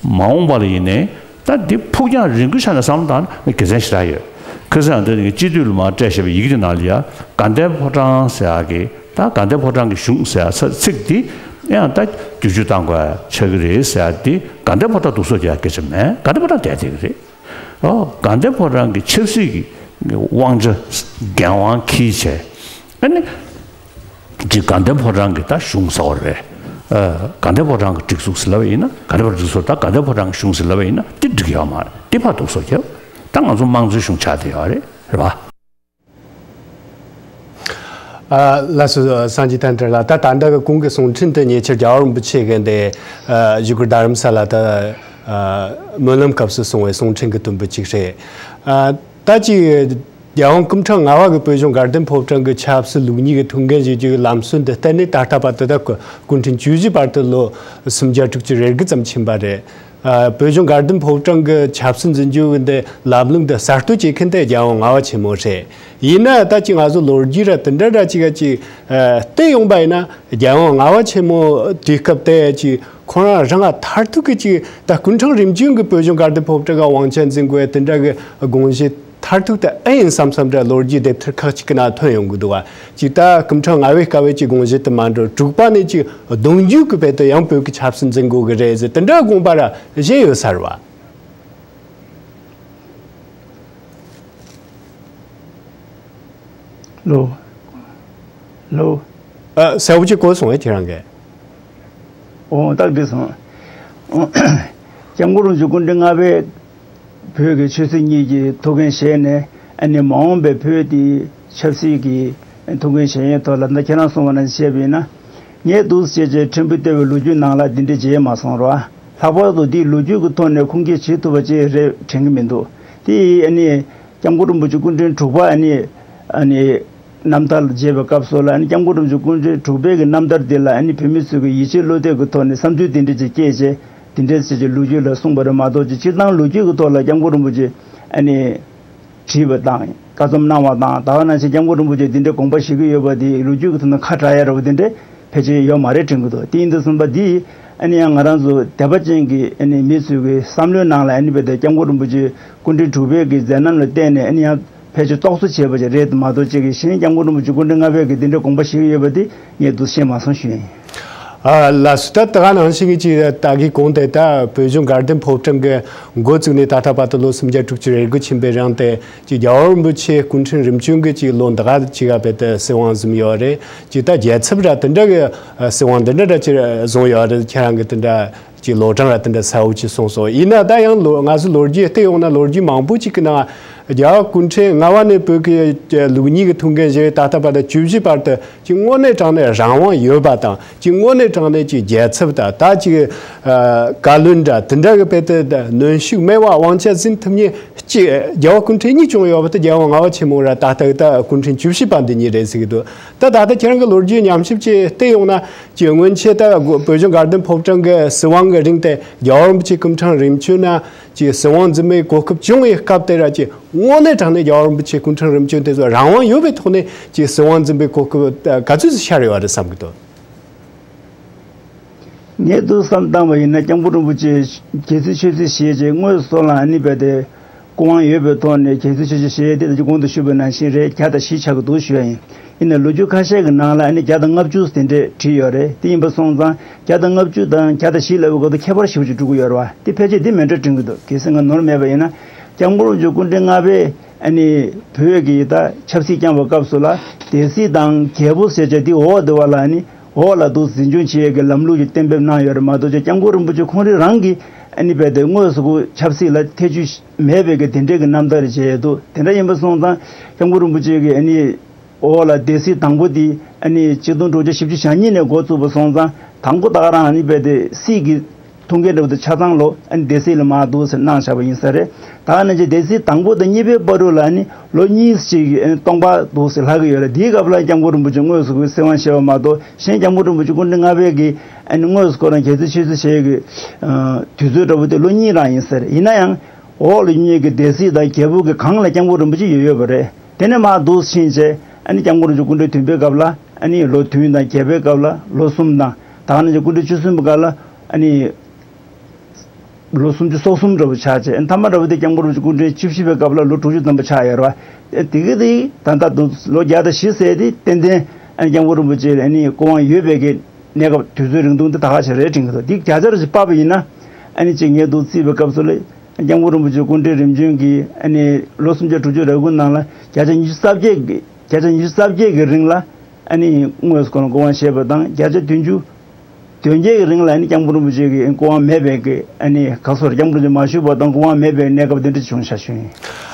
མ་འོངས་པ་ལ་ཡིན་ནའི་ད་འདི་ཕུགས་རྒྱང་རིང་པོའི་ཆ་ནས་བསམ་བློ་བཏང་ན་དགེ་མཚན་ཞེ་དྲག་ཡོད། ཁ་སང་འདི་ནི་སྤྱི་འཐུས་ལ་མར་སྤྲད་བཞག་པའི་ཡི་གེ་དེ་ནང་ལ་ཡ་དགའ་ལྡན་ཕོ་བྲང་ཟེར་ཡག་གི་ད་དགའ་ལྡན་ཕོ་བྲང་གི་གཞུང་ཟེར་ཡག་ཚིག་འདི་ཡང་ད་བསྒྱུར་བཅོས་གཏང་དགོས་ཆགས་ཀྱི་རེད་ཟེར་ཡག་འདི་དགའ་ལྡན་ཕོ་བྲང་སྡུག་སོ་རྒྱག་སྐད་ཆ་མེད། དགའ་ལྡན་ཕོ་བྲང་བསྡད་བསྡད་ཀྱི་རེད། ཨོ། དགའ་ལྡན་ཕོ་བྲང་གི་ཆབ་སྲིད་ཀྱི་དབང་ཆ་འགན་དབང་འཁྱེར་བྱས། ཨ་ནི། ཅིག་དགའ་ལྡན་ཕོ་བྲང་གི་ད་གཞུང་ཟེར་བ་རེད། ཨ། དགའ་ལྡན་ཕོ་བྲང་གི་སྒྲིག་འཛུགས་ཟེར་ལབ་པ་ཡིན་ན་དགའ་ལྡན་ཕོ་བྲང་སྒྲིག་འཛུགས་ད་དགའ་ལྡན་ཕོ་བྲང་གི་གཞུང་ཟེར་ལབ་པ་ཡིན་ན་དེ་འགྲིག་ཡོད་མ་རེད། དེ་ཕར་སྡུག་སོ་རྒྱབ། ད་ང་ཚོ་དམངས་གཙོའི་གཞུང་ཆགས་བསྡད་ཡོད་རེད། རེད་པ། ཨ། ལགས་སོ། སངས་རྒྱས་བསྟན་དར་ལགས། ད་ད་ལྟ་གི་གོང་གི་གསུང་འཕྲིན་དེ་ཉེ་ཆར་རྒྱལ་བ་རིན་པོ་ཆེ་གིས་འདི་ཨ་བཞུགས་སྒར་རྡ་རམ་ས་ལ་ད་ཨ་སྨོན་ལམ་སྐབས་སུ་གསུངས་པའི་གསུང་འཕྲིན་གྱི་དུམ་བུ་གཅིག་རེད། ཨ། ད་ཅིག་རྒྱལ་དབང་སྐུ་ཕྲེང་ལྔ་པ་གིས་བོད་གཞུང་དགའ་ལྡན་ཕོ་བྲང་གི་ཆབ་སྲིད་ལུགས་གཉིས་ཀྱི་ཐུགས་འགན་བཞེས་རྒྱུའི་ལམ་སྲོལ་འདི་གཏན་ནས་ད་ལྟ་བར་དུ་ད་སྐུ་ཕྲེང་བཅུ་བཞི་བར་དུ་ལོ་སུམ་བརྒྱ་དྲུག་ཅུ་རེ་དགུ་ཙམ་ཕྱིན་པ་རེད། ཨ། བོད་གཞུང་དགའ་ལྡན་ཕོ་བྲང་གི་ཆབ་སྲིད་འཛིན་སྐྱོང་གི་འདི་ལམ་ལུགས་འདི་གསར་གཏོད་བྱེད་མཁན་དེ་རྒྱལ་དབང་ལྔ་པ་ཆེན་མོ་རེད། ཡིན་ན་ད་ཅིག་ང་ཚོ་ལོ་རྒྱུས་ར་དེ་འདྲ་འདྲ་ཅིག་ག་ཅིག་ཨ་བལྟས་ཡོང་པ་ཡིན་ན་རྒྱལ་དབང་ལྔ་པ་ཆེན་མོ་དུས་སྐབས་དེ་ཅིག་ཁོ་རང་རང་ང་མཐར་ཐུག་གི་ཅིག་ད་སྐུ་ཕྲེང་རིམ་བྱོན་གྱི་བོད་གཞུང་དགའ་ལྡན་ཕོ་བྲང་གི་དབང་ཆ་འཛིན་དགོས་དེ་འདྲ་གི་དགོངས་གཞི་མཐར་ཐུག་དེ་ཨེ་ཡིན་བསམ་བསམ་འདྲ་ལོ་རྒྱུས་དེབ་ཐེར་ཁག་ཅིག་གི་ནང་ཐོན་ཡོང་གི་འདུག་བ། ཅིག་ད་སྐུ་ཕྲེང་ལྔ་པའི་སྐབས་ཀྱི་དགོངས་གཞི་དེ་མ་འགྲོ་དྲུག་པ་ནས་ཅིག་གདུང་རྒྱུད་ཀྱི་བོད་དུ་ཡང་བོད་ཀྱི་ཆབ་སྲིད་འཛིན་དགོས་གི་རེད་ཟེར་དེ་འདྲ་དགོངས་པ་ར་བཞེས་ཡོད་ས་རེད་བ། ལོ། ལོ། ཨ། གསལ་པོ་ཅིག་གོ་སོང་ངས་ཁྱེད་རང་གིས། འོ་ཏག་འགྲིག་སོང་། སྐྱབས་མགོན་རིན་པོ་ཆེ་སྐུ་ཕྲེང་ལྔ་པས་བོད་ཀྱི་ཆོས་སྲིད་གཉིས་ཀྱི་ཐུགས་འགན་བཞེས་ནས། ཨ་ནི་མ་འོངས་པའི་བོད་དེ་ཆབ་སྲིད་ཀྱི་ཐུགས་འགན་བཞེས་ཡས་ཐོག་ལ། ད་ཁྱེད་རང་གསུངས་པ་ནང་བཞིན་བཤད་པ་ཡིན་ན། ངས་འདུག་སེ་བྱས་བྱས་ཕྲན་བུ་ལྟ་བུའི་ལོ་རྒྱུས་ནང་ལ་འདི་འདྲ་མཇལ་མ་སོང་ར། ལྷག་པར་དུ་འདིའི་ལོ་རྒྱུས་ཀྱི་ཐོག་ནས་ཁུངས་སྐྱེལ་བྱེད་ཐུབ་པ་ཅིག་རེད་དྲན་གྱི་མི་འདུག་དེ་ཡིས་ཨ་ནི་སྐྱབས་མགོན་རིན་པོ་ཆེ་སྐུ་ཕྲེང་དྲུག་པ་ཨ་ནི་ཨ་ནི་རྣམ་ཐར་མཇལ་བའི་སྐབས་སུ་ལ། ཨ་ནི་སྐྱབས་མགོན་རིན་པོ་ཆེ་སྐུ་ཕྲེང་དྲུག་པའི་གི་རྣམ་ཐར་འདི་ལ་ཨ་ནི་བོད་མི་ཚོས་ཀྱི་ཡིད་ཆེས་བློ་གཏད་ཀྱི་ཐོག་ནས་བསམ་ཚུལ་དེ་འདྲ་ཅིག་སྐྱེས་བྱས། དེ་འདྲ་ཅིག་གི་ལོ་རྒྱུས་ལ་གསུངས་པ་རེད་མ་གཏོགས། ཅིག་སྤྱིར་བཏང་ལོ་རྒྱུས་ཀྱི་ཐོག་ལ་སྐྱབས་མགོན་རིན་པོ་ཆེ་ཨ་ནི་བྲིས་པ་དང་བཀའ་རྩོམ་གནང་བ་དང་། ད་ག་ནང་བཞིན་སྐྱབས་མགོན་རིན་པོ་ཆེ་འདི་འདྲའི་དགོངས་པ་བཞེས་ཀྱི་ཡོད་པ་དེ་ལོ་རྒྱུས་ཀྱི་ཐོག་ནས་ཁ་གྲག་ཡ་འདྲ་བོ་དེ་འདྲ་ཕལ་ཆེར་ཡོད་མ་རེད་དྲན་གྱི་འདུག་དེ་ཡིན་དུས་ཙམ་པ་འདི་ཨ་ནི་ཡང་ང་རང་ཚོ་དད་པ་ཅན་གྱི་ཨ་ནི་མི་ཚོའི་གི་བསམ་བློའི་ནང་ལ། ཨ་ནི་རྦད་དེ་སྐྱབས་མགོན་རིན་པོ་ཆེ་སྐུ་ཕྲེང་དྲུག་པའི་གི་མཛད་རྣམ་ལ་བརྟེན་ནས་ཨ་ནི་ཡང་ཕལ་ཆེར་རྟོག་བཟོ་བྱས་པ་ཅིག་རེད་མ་གཏོགས། ཅིག་གི་གཞན་སྐྱབས་མགོན་རིན་པོ་ཆེ་སྐུ་ཕྲེང་ལྔ་པས་གི་འདི་འདྲའི་དགོངས་པ་བཞེས་ཀྱི་ཡོད་པ་དེ་ངས་འདུག་ཤེས་མ་སོང་ཞུ་ཡ་ཡིན། ཨ་ལགས་སོ། ད་ད་ག་ནང་བཞིན་གྱི་ཅིག་ད་གི་གོང་དེ་ད་བོད་ལྗོངས་དགའ་ལྡན་ཕོ་བྲང་གི་འགོ་བཙུགས་ནས་ད་ལྟ་བར་དུ་ལོ་སུམ་བརྒྱ་དྲུག་ཅུ་རེ་དགུ་ཕྱིན་པའི་རིང་དེ། ཅིག་རྒྱལ་བ་རིན་པོ་ཆེ་སྐུ་ཕྲེང་རིམ་བྱོན་གྱི་ཅིག་ལོ་འདི་ག་ཅིག་ག་བོད་དུ་སྲིད་དབང་བཟུང་ཡོད་རེད། ཅིག་ད་རྒྱལ་ཚབ་ར་དེ་འདྲ་གི་ཨ་སྲིད་དབང་འདི་འདྲ་འདྲ་ཅིག་བཟུང་ཡོད་རེད། ཁྱེད་རང་གི་དེ་འདྲ་ཅིག་ལོ་གྲངས་ར་དེ་འདྲ་གསལ་བོ་ཅིག་གསུངས་སོང་། ཡིན་ན་ད་ཡང་ལོ་ང་ཚོ་ལོ་རྒྱུས་བལྟས་ཡོང་ན། ལོ་རྒྱུས་མང་པོ་ཅིག་གི་ནང་རྒྱལ་བ་སྐུ་ཕྲེང་ལྔ་པ་ནས་བོད་ཀྱི་ལུགས་གཉིས་ཀྱི་ཐུགས་འགན་བཞེས། ད་ལྟ་བར་དུ་བཅུ་བཞི་བར་དུ་ཅིག་དངོས་གནས་དྲང་གནས་རང་དབང་ཡོད་པ་དང་། ཅིག་དངོས་གནས་དྲང་གནས་ཅིག་རྒྱལ་ཚབ་དང་། ད་ཅིག་ཨ་བཀའ་བློན་འདྲ་དེ་འདྲ་གི་བོད་དུ་གནོན་ཤུགས་མེད་པ་དབང་ཆ་འཛིན་ཐུབ་མཁན་ཅིག་རྒྱལ་བ་སྐུ་ཕྲེང་གཉིས་བྱུང་ཡོད་པ་དེ། རྒྱལ་བ་ལྔ་པ་ཆེན་མོ་ར་ད་ལྟ་ད་སྐུ་ཕྲེང་བཅུ་བཞི་པ་འདི་གཉིས་རེད་ཟེར་གྱི་འདུག་ད་ད་ལྟ་ཁྱེད་རང་གི་ལོ་རྒྱུས་ཉམས་ཞིབ་ཅིག་བལྟས་ཡོང་ན། ཅིག་སྔོན་ཆད་ད་བོད་ལྗོངས་དགའ་ལྡན་ཕོ་བྲང་གི་སྲིད་དབང་གི་རིང་དེ་རྒྱལ་བ་རིན་པོ་ཆེ་སྐུ་ཕྲེང་རིམ་བྱོན་ན་ཅིག་སྲིད་དབང་འཛིན་པའི་གོ་སྐབས་བྱུང་བའི་སྐབས་དེ་ར། ཅིག་དངོས་གནས་དྲང་གནས་རྒྱལ་བ་རིན་པོ་ཆེ་སྐུ་ཕྲེང་རིམ་བྱོན་དེ་ཚོ་རང་དབང་ཡོད་པའི་ཐོག་ནས་ཅིག་སྲིད་དབང་འཛིན་པའི་གོ་སྐབས་ག་ཚོད་ཅིག་ཤར་ཡོད་རེད་བསམ་གྱི་འདུག་ངས་འདུག་བསམ་བཏང་བ་ཡིན་ན། སྐྱབས་མགོན་རིན་པོ་ཆེ་རྒྱལ་སྲིད་ཆོས་སྲིད་བཞེས་རྗེས་དངོས་སུ་ལ་ཨ་ནི་རྦད་དེ་སྐུ་དབང་ཡོད་པའི་ཐོག་ནས་རྒྱལ་སྲིད་ཆོས་སྲིད་བཞེས་ཏེ། ད་ཅི་གོང་དུ་ཞུས་པ་ནང་བཞིན་རེད། བརྒྱ་དང་བཞི་ཆགས་ཀྱི་འདུག་ཞུ་ཡ་ཡིན། ཡིན་ནའི་ལོ་རྒྱུས་ཁ་ཤས་ཀྱི་ནང་ལ་ཨ་ནི་བརྒྱ་དང་ལྔ་བཅུ་དེ་འདྲས་བྲིས་ཡོད་རེད། དེ་ཡིན་པ་སོང་ཙང་བརྒྱ་དང་ལྔ་བཅུ་དང་བརྒྱ་དང་བཞི་ལབ་པའི་སྐོར་དུ་ཁྱད་པར་ཞེ་པོ་ཅིག་འགྲོ་གི་ཡོད་རེད་བ། དེ་ཕལ་ཆེར་དེ་མེད་འདྲ་དྲན་གྱི་འདུག་གལ་སྲིད་ང་ནོར་མེད་པ་ཡིན་ན། སྐྱབས་མགོན་རིན་པོ་ཆེ་སྐུ་ཕྲེང་ལྔ་པས་ཨ་ནི་བོད་ཀྱི་ད་ཆབ་སྲིད་བསྐྱངས་པའི་སྐབས་སུ་ལ། སྡེ་སྲིད་དང་རྒྱལ་པོ་ཟེར་བྱ་དེ་འོག་དེ་བ་ལ་ཨ་ནི་འོག་ལ་འདུག་འཛིན་སྐྱོང་བྱེད་ཡས་ཀྱི་ལམ་ལུགས་ཀྱི་གཏན་འབེབས་གནང་ཡོད་རེད་མ་གཏོགས། ཅིག་སྐྱབས་མགོན་རིན་པོ་ཆེ་ཁོང་རང་རང་གིས་ཨ་ནི་རྦད་དེ་དངོས་སུ་ཁོ་ཆབ་སྲིད་ལ་ཐེ་བྱུས་མེད་པའི་གི་དེ་འདྲའི་གི་རྣམ་ཐར་རེ་བྱས་ཡོད་འདུག་དེ་འདྲ་ཡིན་པ་སོང་ཙང་སྐྱབས་མགོན་རིན་པོ་ཆེ་གིས་ཨ་ནི་འོག་ལ་སྡེ་སྲིད་དང་པོ་དེ་ཨ་ནི་ཆིག་སྟོང་དྲུག་བརྒྱ་བཞི་བཅུ་ཞེ་གཉིས་ནས་འགོ་བཙུགས་པ་སོང་ཙང་། དང་པོ་ད་ག་རང་ཨ་ནི་རྦད་དེ་སྲིད་ཀྱི་ཐུགས་འགན་འདྲ་བོ་དེ་ཆ་ཚང་ལོ་ཨ་ནི་སྡེ་སྲིད་ལ་མར་འདུག་ཟེར་གནང་བཞག་པ་ཡིན་ས་རེད། ད་ག་ནང་བཞིན་སྡེ་སྲིད་དང་པོ་དང་གཉིས་པའི་བར་དུ་ལ་ཨ་ནི་ལོ་གཉིས་ཅིག་ཨ་ནི་སྟོང་པ་འདུག་ཟེར་ལྷག་གི་ཡོད་རེད། དེའི་སྐབས་ལ་སྐྱབས་མགོན་རིན་པོ་ཆེ་དངོས་སུ་ཁོའི་སྲིད་དབང་བཞེས་པ་མ་གཏོགས། གཞན་སྐྱབས་མགོན་རིན་པོ་ཆེ་སྐུ་ཕྲེང་ལྔ་པའི་གི་ཨ་ནི་དངོས་སུ་ཁོ་རང་རྒྱལ་སྲིད་ཆོས་སྲིད་བཞེས་ཀྱི་ཨ་དུས་ཚོད་འདྲ་བོ་དེ་ལོ་གཉིས་རང་ཡིན་ས་རེད། ཡིན་ན་ཡང་འོག་ལ་གཉིས་ཀྱི་སྡེ་སྲིད་དང་རྒྱལ་པོ་གི་སྒང་ལ་སྐྱབས་མགོན་རིན་པོ་ཆེ་ཡོད་ཡོད་པ་རེད། དེ་ནས་མར་འདུག་ཕྱིན་བྱས་ཨ་ནི་སྐྱབས་མགོན་རིན་པོ་ཆེ་སྐུ་ཕྲེང་བདུན་པའི་སྐབས་ལ་ཨ་ནི་ལོ་བདུན་དང་བརྒྱད་པའི་སྐབས་ལ་ལོ་གསུམ་དང་། ད་ག་ནང་བཞིན་སྐུ་ཕྲེང་བཅུ་གསུམ་པའི་སྐབས་ལ་ཨ་ནི་ལོ་སུམ་ཅུ་སོ་གསུམ་འདྲ་བོ་ཆགས་བྱས། ཨ་ནི་མཐའ་མ་འདྲ་བོ་དེ་སྐྱབས་མགོན་རིན་པོ་ཆེ་སྐུ་ཕྲེང་བཅུ་བཞི་པའི་སྐབས་ལ་ལོ་དྲུག་ཅུ་ཙམ་པ་ཆགས་ཡོད་རེད་བ། དེ་གི་དེ་ད་ལྟ་དུ་ལོ་བརྒྱ་དང་བཞི་ཟེར་དེ་ཏན་ཏན་ཨ་ནི་སྐྱབས་མགོན་རིན་པོ་ཆེ་ཨ་ནི་སྐུ་དབང་ཡོད་པའི་གི་གནས་སྐབས་དུས་ཚོད་རིང་ཐུང་དེ་ད་ག་ཞིག་རེད་དྲན་གྱི་འདུག་དེ་བརྒྱ་ཆ་རེ་ཞིག་ཕབ་པ་ཡིན་ན། ཨ་ནི་ཅིག་ངས་འདུག་རྩིས་པའི་སྐབས་སུ་ལ་སྐྱབས་མགོན་རིན་པོ་ཆེ་སྐུ་ཕྲེང་རིམ་བྱོན་གྱི་ཨ་ནི་ལོ་སུམ་བརྒྱ་དྲུག་ཅུ་རེ་དགུ་ནང་ལ་བརྒྱ་ཆ་ཉི་ཤུ་རྩ་བརྒྱད་ཀྱི་བརྒྱ་ཆ་ཉི་ཤུ་རྩ་བརྒྱད་ཀྱི་རིང་ལ་ཨ་ནི་དངོས་སུ་ཁོ་རང་སྐུ་དབང་བཞེས་པ་དང་། བརྒྱ་ཆ་བདུན་ཅུ་དོན་བརྒྱད་ཀྱི་རིང་ལ་ཨ་ནི་སྐྱབས་མགོན་རིན་པོ་ཆེ་གི་སྐུ་དབང་མེད་པའི་གི་ཨ་ནི་ག་སོར་སྐྱབས་མགོན་རིན་པོ་ཆེ་མ་བཞུགས་པ་དང་སྐུ་དབང་མེད་པའི་གནས་སྐབས་དེ་འདྲ་བྱུང་བཞག་ཞུ་ཡིན།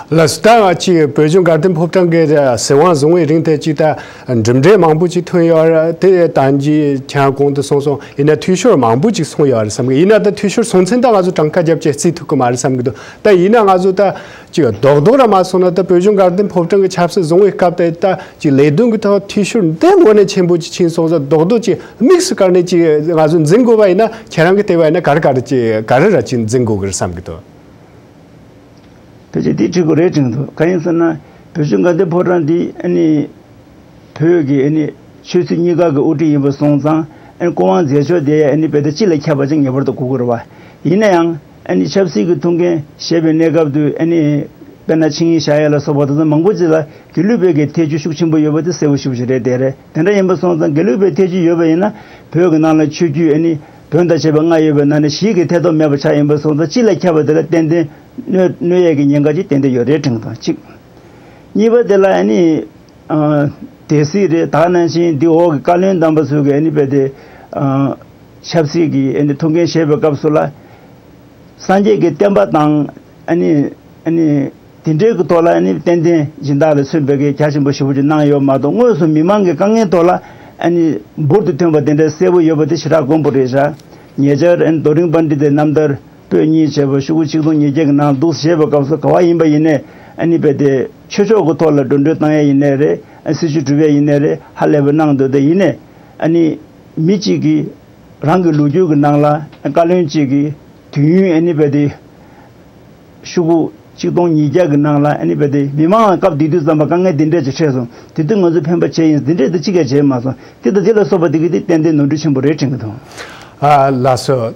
ལགས་སོ། ད་ཅིག་བོད་ལྗོངས་དགའ་ལྡན་ཕོ་བྲང་གི་སྲིད་དབང་བཟུང་བའི་རིང་དེ་ཅིག་ད་གྲུབ་འབྲས་མང་པོ་ཅིག་ཐོན་ཡོད་རེད། དེ་ད་ཅིག་ཁྱེད་རང་གོང་དུ་གསུངས་སོང་། ཡིན་ན་འཐུས་ཤོར་མང་པོ་ཅིག་སོང་ཡོད་རེད་བསམ་གི། ཡིན་ན་ད་འཐུས་ཤོར་སོང་ཚུན་ད་ང་ཚོ་གྲངས་ཀ་རྒྱབ་བྱས་རྩིས་ཐུབ་གི་མ་རེད་བསམ་གི་འདུག་ད་ཡིན་ན་ང་ཚོ་ད་ཅིག་རྡོག་རྡོག་ར་མ་སོང་ན། ད་བོད་ལྗོངས་དགའ་ལྡན་ཕོ་བྲང་གི་ཆབ་སྲིད་བཟུང་བའི་སྐབས་དེ་ད་ཅིག་ལས་དོན་གྱི་ཐོག་འཐུས་ཤོར་འདི་དངོས་གནས་ཆེན་པོ་ཅིག་ཕྱིན་སོང་ཙང་། རྡོག་རྡོག་ཅིག་དམིགས་སུ་བཀར་ནས་ཅིག་ང་ཚོ་འཛིན་དགོས་པ་ཡིན་ན། ཁྱེད་རང་གི་ལྟ་བ་ཡིན་ན་ག་རེ་ག་རེ་ཅིག་ག་རེ་ར་ཅིག་འཛིན་དགོས་གི་རེད་བསམ་གི་འདུག་ཕལ་ཆེར་འདི་འགྲིག་གི་རེད་དྲན་འདུག་གང་ཡིན་ཟེར་ན། བོད་ལྗོངས་དགའ་ལྡན་ཕོ་བྲང་འདི་ཨ་ནི་བོད་ཀྱི་ཨ་ནི་ཆོས་སྲིད་གཉིས་ཀ་གི་དབུ་ཁྲིད་ཡིན་པ་སོང་ཙང་། ཨ་ནི་སྐུ་དབང་མཛད་ཕྱོགས་དེ་ཨ་ནི་རྦད་དེ་སྤྱི་ལ་ཁྱབ་པ་ཅིག་ངེས་པར་དུ་དགོས་ཀྱི་རེད་བ། ཡིན་ན་ཡང་ཨ་ནི་ཆབ་སྲིད་ཀྱི་ཐུགས་འགན་བཞེས་པའི་གནས་སྐབས་དུ་ཨ་ནི་དཔེར་ན་ཆིངས་ཡིག་བཞག་ཡ་ལ་སོགས་པ་དེ་ཚོ་མང་པོ་ཅིག་ལ་དགེ་ལུགས་པའི་གི་ཐེ་བྱུས་ཤུགས་ཆེན་པོ་ཡོད་པ་དེ་གསལ་པོ་ཞེ་པོ་ཅིག་རེད། དེ་རེད། དེ་འདྲ་ཡིན་པ་སོང་ཙང་དགེ་ལུགས་པའི་ཐེ་བྱུས་ཡོད་པ་ཡིན་ན། བོད་ཀྱི་ནང་ལ་ཆོས་བརྒྱུད་ཨ་ནི་བོན་དང་བཅས་པ་ལྔ་ཡོད་པའི་ནང་ནས་བཞི་གི་ཐེ་གཏོགས་མེད་པ་ཆགས་ཡིན་པ་སོང་ཙང་། སྤྱི་ལ་ཁྱབ་པ་དེ་ལ་ཏན་ཏན་གནོད་གནོད་ཡས་ཀྱི་ཉེན་ཁ་ཅིག་ཏན་ཏན་ཡོད་རེད་དྲན་གྱི་འདུག་གཅིག་གཉིས་པ་དེ་ལ་ཨ་ནི་ཨ་སྡེ་སྲིད་རེད། ད་ག་ནང་བཞིན་འདི་འོག་གི་བཀའ་བློན་དམ་པ་ཚོས་གི་ཨ་ནི་རྦད་དེ་ཨ་ ཆབ་སྲིད་ཀྱི་ཨ་ནི་ཐུགས་འགན་བཞེས་པའི་སྐབས་སུ་ལ། སངས་རྒྱས་ཀྱི་བསྟན་པ་དང་ཨ་ནི་ཨ་ནི་དེ་འདྲའི་གི་ཐོག་ལ་ཨ་ནི་ཏན་ཏན་སྦྱིན་བདག་ལ་མཚོན་པའི་གི་རྒྱ་ཆེན་པོ་ཞེ་པོ་ཅིག་གནང་ཡོད་མ་གཏོགས། དངོས་སུ་མི་མང་གི་དཀའ་ངལ་ཐོག་ལ་ཨ་ནི་འབུར་དུ་ཐོན་པ་དེ་འདྲ་གསལ་པོ་ཡོད་པ་དེ་ཞེ་དྲག་དཀོན་པོ་རེད་ཤག་ཉེ་ཆར་ཨ་ནི་རྡོ་རིང་པཎྜི་ཏའི་རྣམ་ཐར་པོད་གཉིས་བྱས་པ་ཤོག་གུ་ཆིག་སྟོང་ཉིས་བརྒྱ་གི་ནང་འདུག་བྱས་པའི་སྐབས་སུ་ག་བ་ཡིན་པ་ཡིན་ནའི་ཨ་ནི་རྦད་དེ་ཆོས་ཕྱོགས་ཀྱི་ཐོག་ལ་འགྲོ་གྲོན་བཏང་ཡས་ཡིན་ནའི་རེད། ཨ་སྲིད་བྱུས་སྒྲུབ་ཡས་ཡིན་ནའི་རེད། ཧ་ལས་པ་གནང་འདུག་དེ་ཡིན་ནའི་ཨ་ནི་མི་གཅིག་གིས་རང་གི་ལོ་རྒྱུས་ཀྱི་ནང་ལ་བཀའ་བློན་གཅིག་གིས་དུས་ཡུན་ཨ་ནི་རྦད་དེ་ཤོག་གུ་ཆིག་སྟོང་ཉིས་བརྒྱ་གི་ནང་ལ་ཨ་ནི་རྦད་དེ་མི་མང་ལ་སྐབས་དེ་དུས་ཙམ་པ་དཀའ་ངལ་འདི་འདྲས་ཅིག་འཕྲད་སོང་། དེ་དུས་ང་ཚོས་ཕན་པ་བྱས་ཡིན། འདི་འདྲས་དེ་གཅིག་ཀྱང་བྱས་མ་སོང་། དེ་དང་དེ་ལ་སོགས་པ་དེ་གི་དེ་ཏན་ཏན་ནོར་འཁྲུལ་ཆེན་པོ་རེད་དྲན་གི་འདུག་ཨ་ལགས་སོ།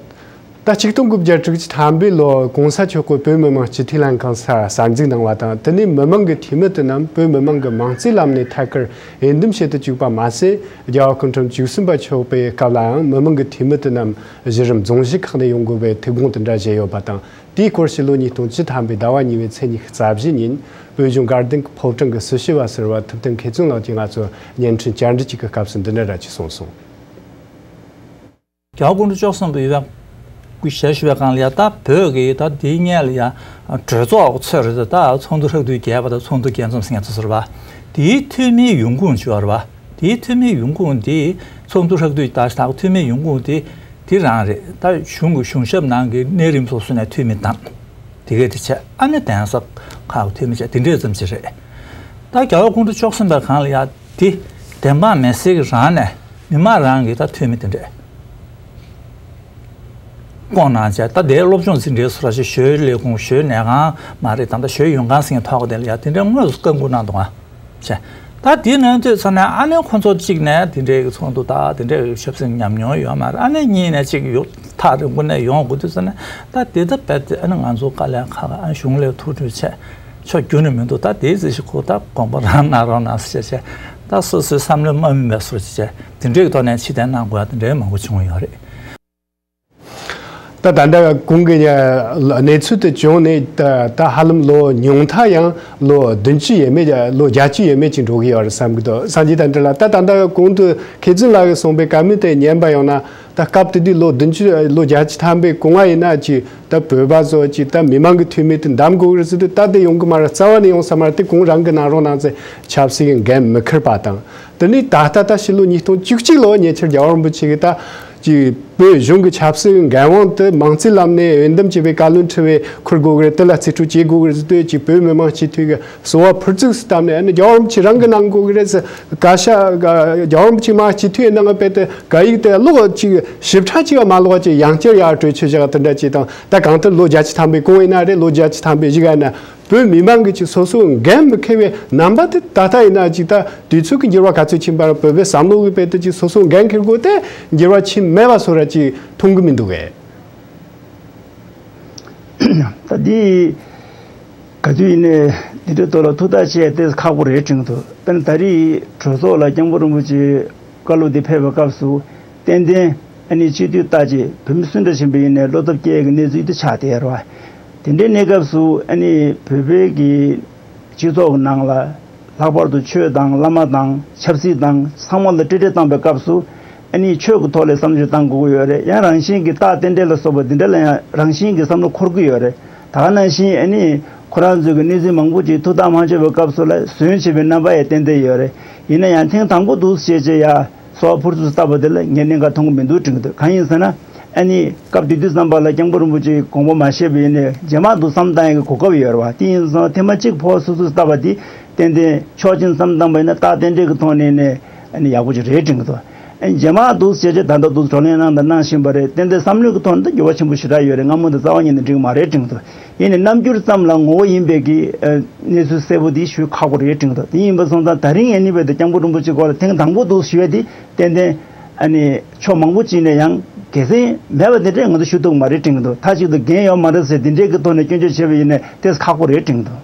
ད་ཆིག་སྟོང་དགུ་བརྒྱ་དྲུག་ཅུ་ཐམ་པའི་ལོ་གོང་ས་མཆོག་གིས་བོད་མི་མང་སྤྱི་འཐུས་ལྷན་ཁང་གསར་གསར་འཛུགས་གནང་བ་དང་། དེ་ནས་མི་མང་གི་འཐུས་མི་དེ་རྣམས་བོད་མི་མང་གི་མང་གཙོའི་ལམ་ནས་ཐད་ཀར་འོས་འདེམས་བྱེད་དུ་བཅུག་པ་མ་ཟད། རྒྱལ་བ་སྐུ་ཕྲེང་བཅུ་གསུམ་པ་མཆོག་པའི་སྐབས་ལའང་མི་མང་གི་འཐུས་མི་དེ་རྣམས་གཞི་རིམ་རྫོང་གཞི་ཁག་ནས་ཡོང་དགོས་པའི་ཐུགས་དགོངས་དེ་འདྲ་བཞེས་ཡོད་པ་དང་། དེའི་སྐོར་ཕྱི་ལོ་ཉིས་སྟོང་བཅུ་ཐམ་པའི་ཟླ་བ་གཉིས་པའི་ཚེས་ཉི་ཤུ་རྩ་བཞི་ཉིན་བོད་གཞུང་དགའ་ལྡན་གྱི་ཕོ་བྲང་གི་སྲི་ཞུ་བ་ཟུར་པ་ཐུབ་བསྟན་མཁས་བཙུན་ལགས་ཀྱིས་ང་ཚོ་བརྙན་འཕྲིན་བཅར་འདྲི་གཅིག་གི་སྐབས་སུ་འདི་འདྲ་ར་ཅིག་གསུངས་སོང་། རྒྱལ་བ་སྐུ་ཕྲེང་བཅུ་གསུམ་པའི་ཡོད་པའི་སྐུ་ཞབས་ཞུ་བའི་སྒང་ལ་ཡ། ད་བོད་ཀྱི་ད་དེའི་སྔོན་ལ་ཡ་གྲོས་ཚོགས་ཚོད་རེད། ད་ཚོགས་འདུ་ཧྲག་བསྡུས་བརྒྱད་པ་དང་ཚོགས་འདུ་བརྒྱད་འཛོམས་ཟེར་མཁན་ཚོ་ཟེར་བ། དེའི་འཐུས་མིའི་ཡོང་ཁུངས་བྱས་པ་རེད་བ། དེའི་འཐུས་མིའི་ཡོང་ཁུངས་དེ་ཚོགས་འདུ་ཧྲག་བསྡུས་ད་ད་འཐུས་མིའི་ཡོང་ཁུངས་དེ་དེ་རང་རེད། ད་གཞུང་གི་གཞུང་ཞབས་ནང་གི་གནས་རིམ་སོ་སོ་ནས་འཐུས་མི་བདམས། དེ་གས་དེ་བྱས། ཨ་ནི་གདན་ས་ཁག་གི་འཐུས་མི་བྱས། དེ་འདྲས་ཙམ་ཅིག་རེད། ད་རྒྱལ་བ་སྐུ་ཕྲེང་བཅུ་གསུམ་པའི་སྒང་ལ་ཡ། དེ་བདེན་དཔང་མེད་སའི་གི་རང་ནས་མི་མང་རང་གི་ད་འཐུས་མི་དེ་འདྲས་བསྐོང་གནང་བྱས། ད་དེའི་སློབ་སྦྱོང་ཟིན་བྲིས་སོགས་ཞིག་ཞོལ་ལས་ཁུངས་ཞོལ་ནས་གང་མ་རེད། ད་ལྟ་ཞོལ་ཡོང་ཁང་ཟེར་མཁན་ཐོག་དེ་ལ་ཡ་དེ་འདྲས་དངོས་སུ་བཀའ་འགུག་གནང་འདུག་ཨ། བྱས། ད་དེ་ནང་དུས་ཚོད་ནས་ཨ་ནི་ཁོ་ཚོ་གཅིག་ནས་དེ་འདྲའི་ཚོགས་འདུ་དང་དེ་འདྲའི་ཆབ་སྲིད་ཉམས་མྱོང་ཡོད་མ་རེད། ཨ་ནི་གཉིས་ནས་གཅིག་ཡོད་ཐག་རིང་པོ་ནས་ཡོང་དགོས་དུས་ཚོད་ནས། ད་དེ་ད་རྦད་དེ་ཨ་ནི་ང་ཚོ་དཀའ་ལས་ཁག་ཨ་གཞུང་ལས་ཐུགས་ཁྲོ་ཆེ་ཆོག་རྒྱུ་ནི་མི་འདུག་ད་དེའི་ཚེ་ཞིག་ཁོ་ད་དགོངས་པ་རང་གནང་རོགས་གནང་ཟེར་བྱས། ད་སོ་སོའི་བསམ་བློ་མ་སྨིན་པའི་བཟོ་ཅིག་བྱས། དེ་འདྲའི་ཐོག་ནས་ཕྱིར་འཐེན་གནང་དགོས་ཡ་དེ་འདྲའི་མང་པོ་བྱུང་ཡོད་རེད། ད་ད་ལྟ་གོང་གི་གནས་ཚུལ་དེ་བྱུང་ནས་ད་ད་ཧ་ལམ་ལོ་ཉུང་མཐའ་ཡང་ལོ་བདུན་ཅུ་ཡས་མས། ལོ་བརྒྱད་ཅུ་ཡས་མས་ཅིག་འགྲོ་གི་ཡོད་རེད་བསམ་གི་འདུག་སངས་རྒྱས་དང་འབྲེལ་ལ། ད་ད་ལྟ་གོང་དུ་མཁས་བཙུན་ལགས་ཀྱིས་གསུངས་པའི་བཀའ་མོལ་དེ་ཉན་པ་ཡོང་ན། ད་སྐབས་དེ་དུས་ལོ་བདུན་ཅུ་ལོ་བརྒྱད་ཅུ་ཐམ་པའི་གོང་བ་ཡིན་ན་ཅིག་ད་བོད་པ་ཚོ་ཅིག་ད་མི་མང་གི་འཐུས་མི་དེ་འདེམས་དགོས་ཀྱི་རེད་ཟེར་དུས། ད་དེ་ཡོང་གི་མ་རེད། རྩ་བ་ནས་ཡོང་ས་མ་རེད། དེ་གོང་རང་གིས་གནང་རོགས་གནང་ཟེར་ཆབ་སྲིད་ཀྱི་འགན་མི་འཁུར་པ་དང་། དེ་ནས་ད་ལྟ་ད་ཕྱི་ལོ་ཉིས་སྟོང་བཅུ་གཅིག་ལོ་ཉེ་ཆར་རྒྱལ་བ་རིན་པོ་ཆེ་གིས་ད་ཅིག་བོད་གཞུང་གི་ཆབ་སྲིད་ཀྱི་འགན་དབང་དེ་མང་གཙོའི་ལམ་ནས་འོས་འདེམས་བྱས་པའི་བཀའ་བློན་ཁྲི་པས་འཁུར་དགོས་ཀྱི་རེད། དེ་ལ་རྩིས་སྤྲོད་བྱེད་དགོས་ཀྱི་རེད་ཟེར་དུས། ཅིག་བོད་མི་མང་སྤྱི་འཐུས་ཀྱི་གསོལ་བ་ཕུར་ཚུགས་སུ་བཏབ་ནས། ཨ་ནི་རྒྱལ་བ་རིན་པོ་ཆེ་རང་གིས་གནང་དགོས་ཀྱི་རེད་ཟེར། བཀའ་ཤག་ག་རྒྱལ་བ་རིན་པོ་ཆེ་མ་སྤྱི་འཐུས་གནང་བ་དཔེ་དེ་བཀའ་ཡིག་དེ་ལོག་ཅིག་ཞིབ་ཕྲ་ཅིག་མ་ལོག་ཅིག་ཡང་བསྐྱར་ཡར་གྲོས་ཆོད་བཞག་དེ་འདྲ་ཅིག་དང་། ད་གང་ལྟར་ལོ་བརྒྱད་ཅུ་ཐམ་པའི་གོང་ཡིན་ན་རེད། ལོ་བརྒྱད་ཅུ་ཐམ་པའི་གཞུག་ཡིན་ན། བོད་མི་མང་གིས་ཅིག་སོ་སོའི་འགན་མི་འཁུར་བའི་རྣམ་པ་དེ་ད་ལྟ་ཡིན་ན་ཅིག་ད་དུས་ཚོད་ཀྱི་འགྱུར་བ་ག་ཚོད་ཕྱིན་པ་ར། བོད་པའི་བསམ་བློ་གི་དཔེ་དེ་ཅིག་སོ་སོའི་འགན་འཁུར་དགོས་དེ་འགྱུར་བ་ཕྱིན་མེད་པ་བཟོ་འདྲ་ཅིག་མཐོང་གི་མི་འདུག་གས། ད་འདི་ག་དུས་ཡིན་ནའི་འདི་འདྲའི་ཐོག་ལ་ཐུགས་ཐག་བཅད་དེ་ཁག་པོ་རེད་དྲན་གི་འདུག་དཔེར་ན་ད་རེས་གྲོས་ཚོགས་ལ་སྐྱབས་མགོན་རིན་པོ་ཆེའི་བཀའ་སློབ་འདི་ཕེབས་པའི་སྐབས་སུ། ཏན་ཏན་ཨ་ནི་སྤྱི་འཐུས་ལྟ་ཅི། བོད་མི་སུ་འདྲ་ཞིག་ཡིན་ནའི་བློ་སྟོབས་སྐྱེ་གི་གནས་ཚུལ་དེ་ཆགས་བསྡད་ཡོད་རེད་བ། དེ་འདྲའི་གནས་སྐབས་སུ་ཨ་ནི་བོད་པའི་གི་སྤྱི་ཚོགས་ཀྱི་ནང་ལ། ལྷག་པར་དུ་ཆོས་དང་བླ་མ་དང་ཆབ་སྲིད་དང་ཚང་མ་ལ་དཀྲིས་དཀྲི་བཏང་པའི་སྐབས་སུ། ཨ་ནི་ཆོས་ཀྱི་ཐོག་ལ་བསམ་ཚུལ་བཏང་དགོས་ཀྱི་ཡོད་རེད། ཡང་རང་བཞིན་གྱི་རྟགས་རྟེན་འབྲེལ་ལ་སོགས་པ་འདི་འདྲ་ལ་ཡང་རང་བཞིན་གྱི་བསམ་བློ་འཁོར་གྱི་ཡོད་རེད། ད་ག་ནང་བཞིན་ཨ་ནི་ཁོ་རང་ཚོའི་གི་གནས་ཚུལ་མང་པོ་ཅིག་ཐུགས་ཐག་མ་ཆོད་པའི་སྐབས་སུ་ལ་ཟོན་བྱེད་པའི་རྣམ་པ་ཡང་ཏན་ཏན་ཡོད་རེད། ཡིན་ན་ཡང་ཐེངས་དང་པོ་འདུག་བྱས་བྱས་ཡ་གསོལ་བ་ཕུར་ཚུགས་བཏབ་པ་དེ་ལ་ངས་གནད་འགག་མཐོང་གི་མི་འདུག་དྲན་གྱི་འདུག་གང་ཡིན་ཟེར་ན། ཨ་ནི་སྐབས་དེ་དུས་ཙམ་པ་ལ་སྐྱབས་མགོན་རིན་པོ་ཆེའི་དགོངས་པ་མ་བཞེས་པ་ཡིན་ནའི་རྗེས་མ་དུ་བསམ་བཏང་ཡག་གི་གོ་སྐབས་ཡོད་རེད་བ། དེ་ཡིན་སོང་ཐེངས་མ་གཅིག་ཕོག་སོ་སོས་བལྟས་པ་དེ་ཏན་ཏན་ཕྱོགས་གཅིག་བསམ་བཏང་པ་ཡིན་ན་རྟགས་རྟེན་འབྲེལ་གྱི་ཐོག་ནས་ནས་ཨ་ནི་ཡག་པོ་ཅིག་རེད་དྲན་གྱི་འདུག་ཨ་ནི་རྗེས་མ་དུ་བྱས་རྗེས་ད་ལྟ་དུ་བགྲོ་གླེང་གནང་དང་གནང་བཞིན་པ་རེད། ཏན་ཏན་བསམ་བློའི་གི་ཐོག་ནས་འགྱུར་བ་ཆེན་པོ་ཞེ་དྲག་ཡོད་རེད། སྔ་མོ་དང་རྩ་བ་ཉིད་ནས་འགྲིག་གི་མ་རེད་དྲན་གྱི་འདུག་ཡིན་ནའི་རྣམ་འགྱུར་ཙམ་ལ་ངོ་བོ་ཡིན་པའི་གི་གནས་ཚུལ་གསལ་པོ་དེ་ཞུ་ཁག་པོ་རེད་དྲན་གྱི་འདུག་དེ་ཡིན་པ་སོང་ཙང་ད་རིང་ཨ་ནི་རྦད་དེ་སྐྱབས་མགོན་རིན་པོ་ཆེའི་སྐོར་ལ་ཐེངས་དང་པོ་དུ་ཞུ་ཡ་དེ་ཏན་ཏན། ཨ་ནི་ཕྱོགས་མང་པོ་ཅིག་ནས་ཡང་དགེ་མཚན་མེད་པ་དེ་འདྲས་ང་ཚོ་ཞུ་ཐུབ་མ་རེད་དྲན་གྱི་འདུག་མཐའ་གཅིག་ཏུ་འགན་ཡོད་མ་རེད་ཟེར་དེ་འདྲས་ཀྱི་ཐོག་ནས་སྐྱོན་བརྗོད་བྱས་པ་ཡིན་ནའི་དེ་ཁག་པོ་རེད་དྲན་གྱི་འདུག་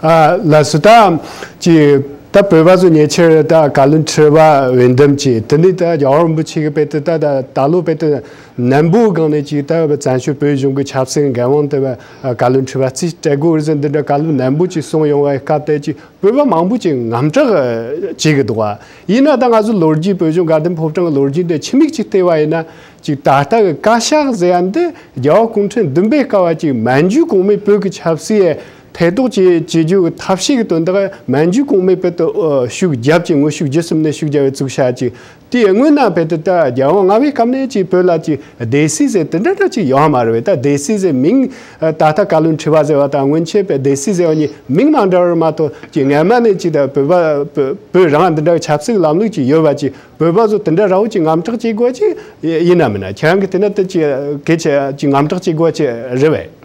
ཨ་ལགས་སོ། ད་ཅི་ ད་བོད་པ་ཚོ་ཉེ་ཆར་ད་བཀའ་བློན་ཁྲི་པ་འོས་འདེམས་བྱས། དེ་ནས་ད་རྒྱལ་བ་རིན་པོ་ཆེ་གི་དཔེ་དེ་ད་ད་ད་ལོ་དཔེ་དེ་ནན་པོའི་སྒང་ནས་ཅིག་ད་བཙན་བྱོལ་བོད་གཞུང་གི་ཆབ་སྲིད་འགན་དབང་དེ་བཀའ་བློན་ཁྲི་པ་རྩིས་སྤྲད་དགོས་རེད་ཟེར་འདི་འདྲ་བཀའ་སློབ་ནན་པོ་ཅིག་གསུངས་ཡོང་བའི་སྐབས་དེ་ཅིག་བོད་པ་མང་པོ་ཅིག་དངངས་སྐྲག་བྱེད་ཀྱི་འདུག་བ། ཡིན་ན་ད་ང་ཚོ་ལོ་རྒྱུས་བོད་གཞུང་དགའ་ལྡན་ཕོ་བྲང་གི་ལོ་རྒྱུས་འདི་ཕྱི་མིག་ཅིག་བལྟས་པ་ཡིན་ན། ཅིག་ད་ལྟ་གི་བཀའ་ཤག་ཟེར་ཡ་འདི་རྒྱལ་བ་སྐུ་ཕྲེང་བདུན་པའི་སྐབས་བ་ཅིག་མན་ཇུ་གོང་མས་བོད་ཀྱི་ཆབ་སྲིད་ཐེ་གཏོགས་བྱེད་བྱེད་རྒྱུ་གི་ཐབས་ཤེས་ཀྱི་དོན་དག་མན་ཇུ་གོང་མས་བོད་དུ་ཨ་ཤུགས་བརྒྱབ་ཅིག་དངོས་ཤུགས་བརྒྱུད་གསུམ་ནས་ཤུགས་བརྒྱབ་པའི་བཙུགས་བྱ་ཅིག་དེའི་སྔོན་ན་བོད་དུ་ད་རྒྱལ་དབང་ལྔ་པའི་སྐབས་ནས་ཅིག་བོད་ལ་ཅིག་སྡེ་སྲིད་ཟེར་དེ་འདྲ་འདྲ་ཅིག་ཡོད་མ་རེད་བས། ད་སྡེ་སྲིད་ཟེར་མིང་ཨ་ད་ལྟ་བཀའ་བློན་ཁྲི་པ་ཟེར་བ་དང་སྔོན་ཆད་པའི་སྡེ་སྲིད་ཟེར་བ་གཉིས་མིང་མ་འདྲ་བར་མ་གཏོགས་ཅིག་སྔ་མ་ནས་ཅིག་ད་བོད་པ་བོད་བོད་རང་འདི་འདྲ་ཆབ་སྲིད་ལམ་ལུགས་ཅིག་ཡོད་པ་ཅིག་བོད་པ་ཚོ་དེ་འདྲ་ར་བོ་ཅིག་དངངས་སྐྲག་བྱེད་དགོས་ཅིག་ཡིན་ན་མིན་ན། ཁྱེད་རང་གི་དེ་ན་དེ་ཅིག་གལ་ཆེ་ཅིག་དངངས་སྐྲག་བྱེད་དགོས་ཅིག་རེད་བས།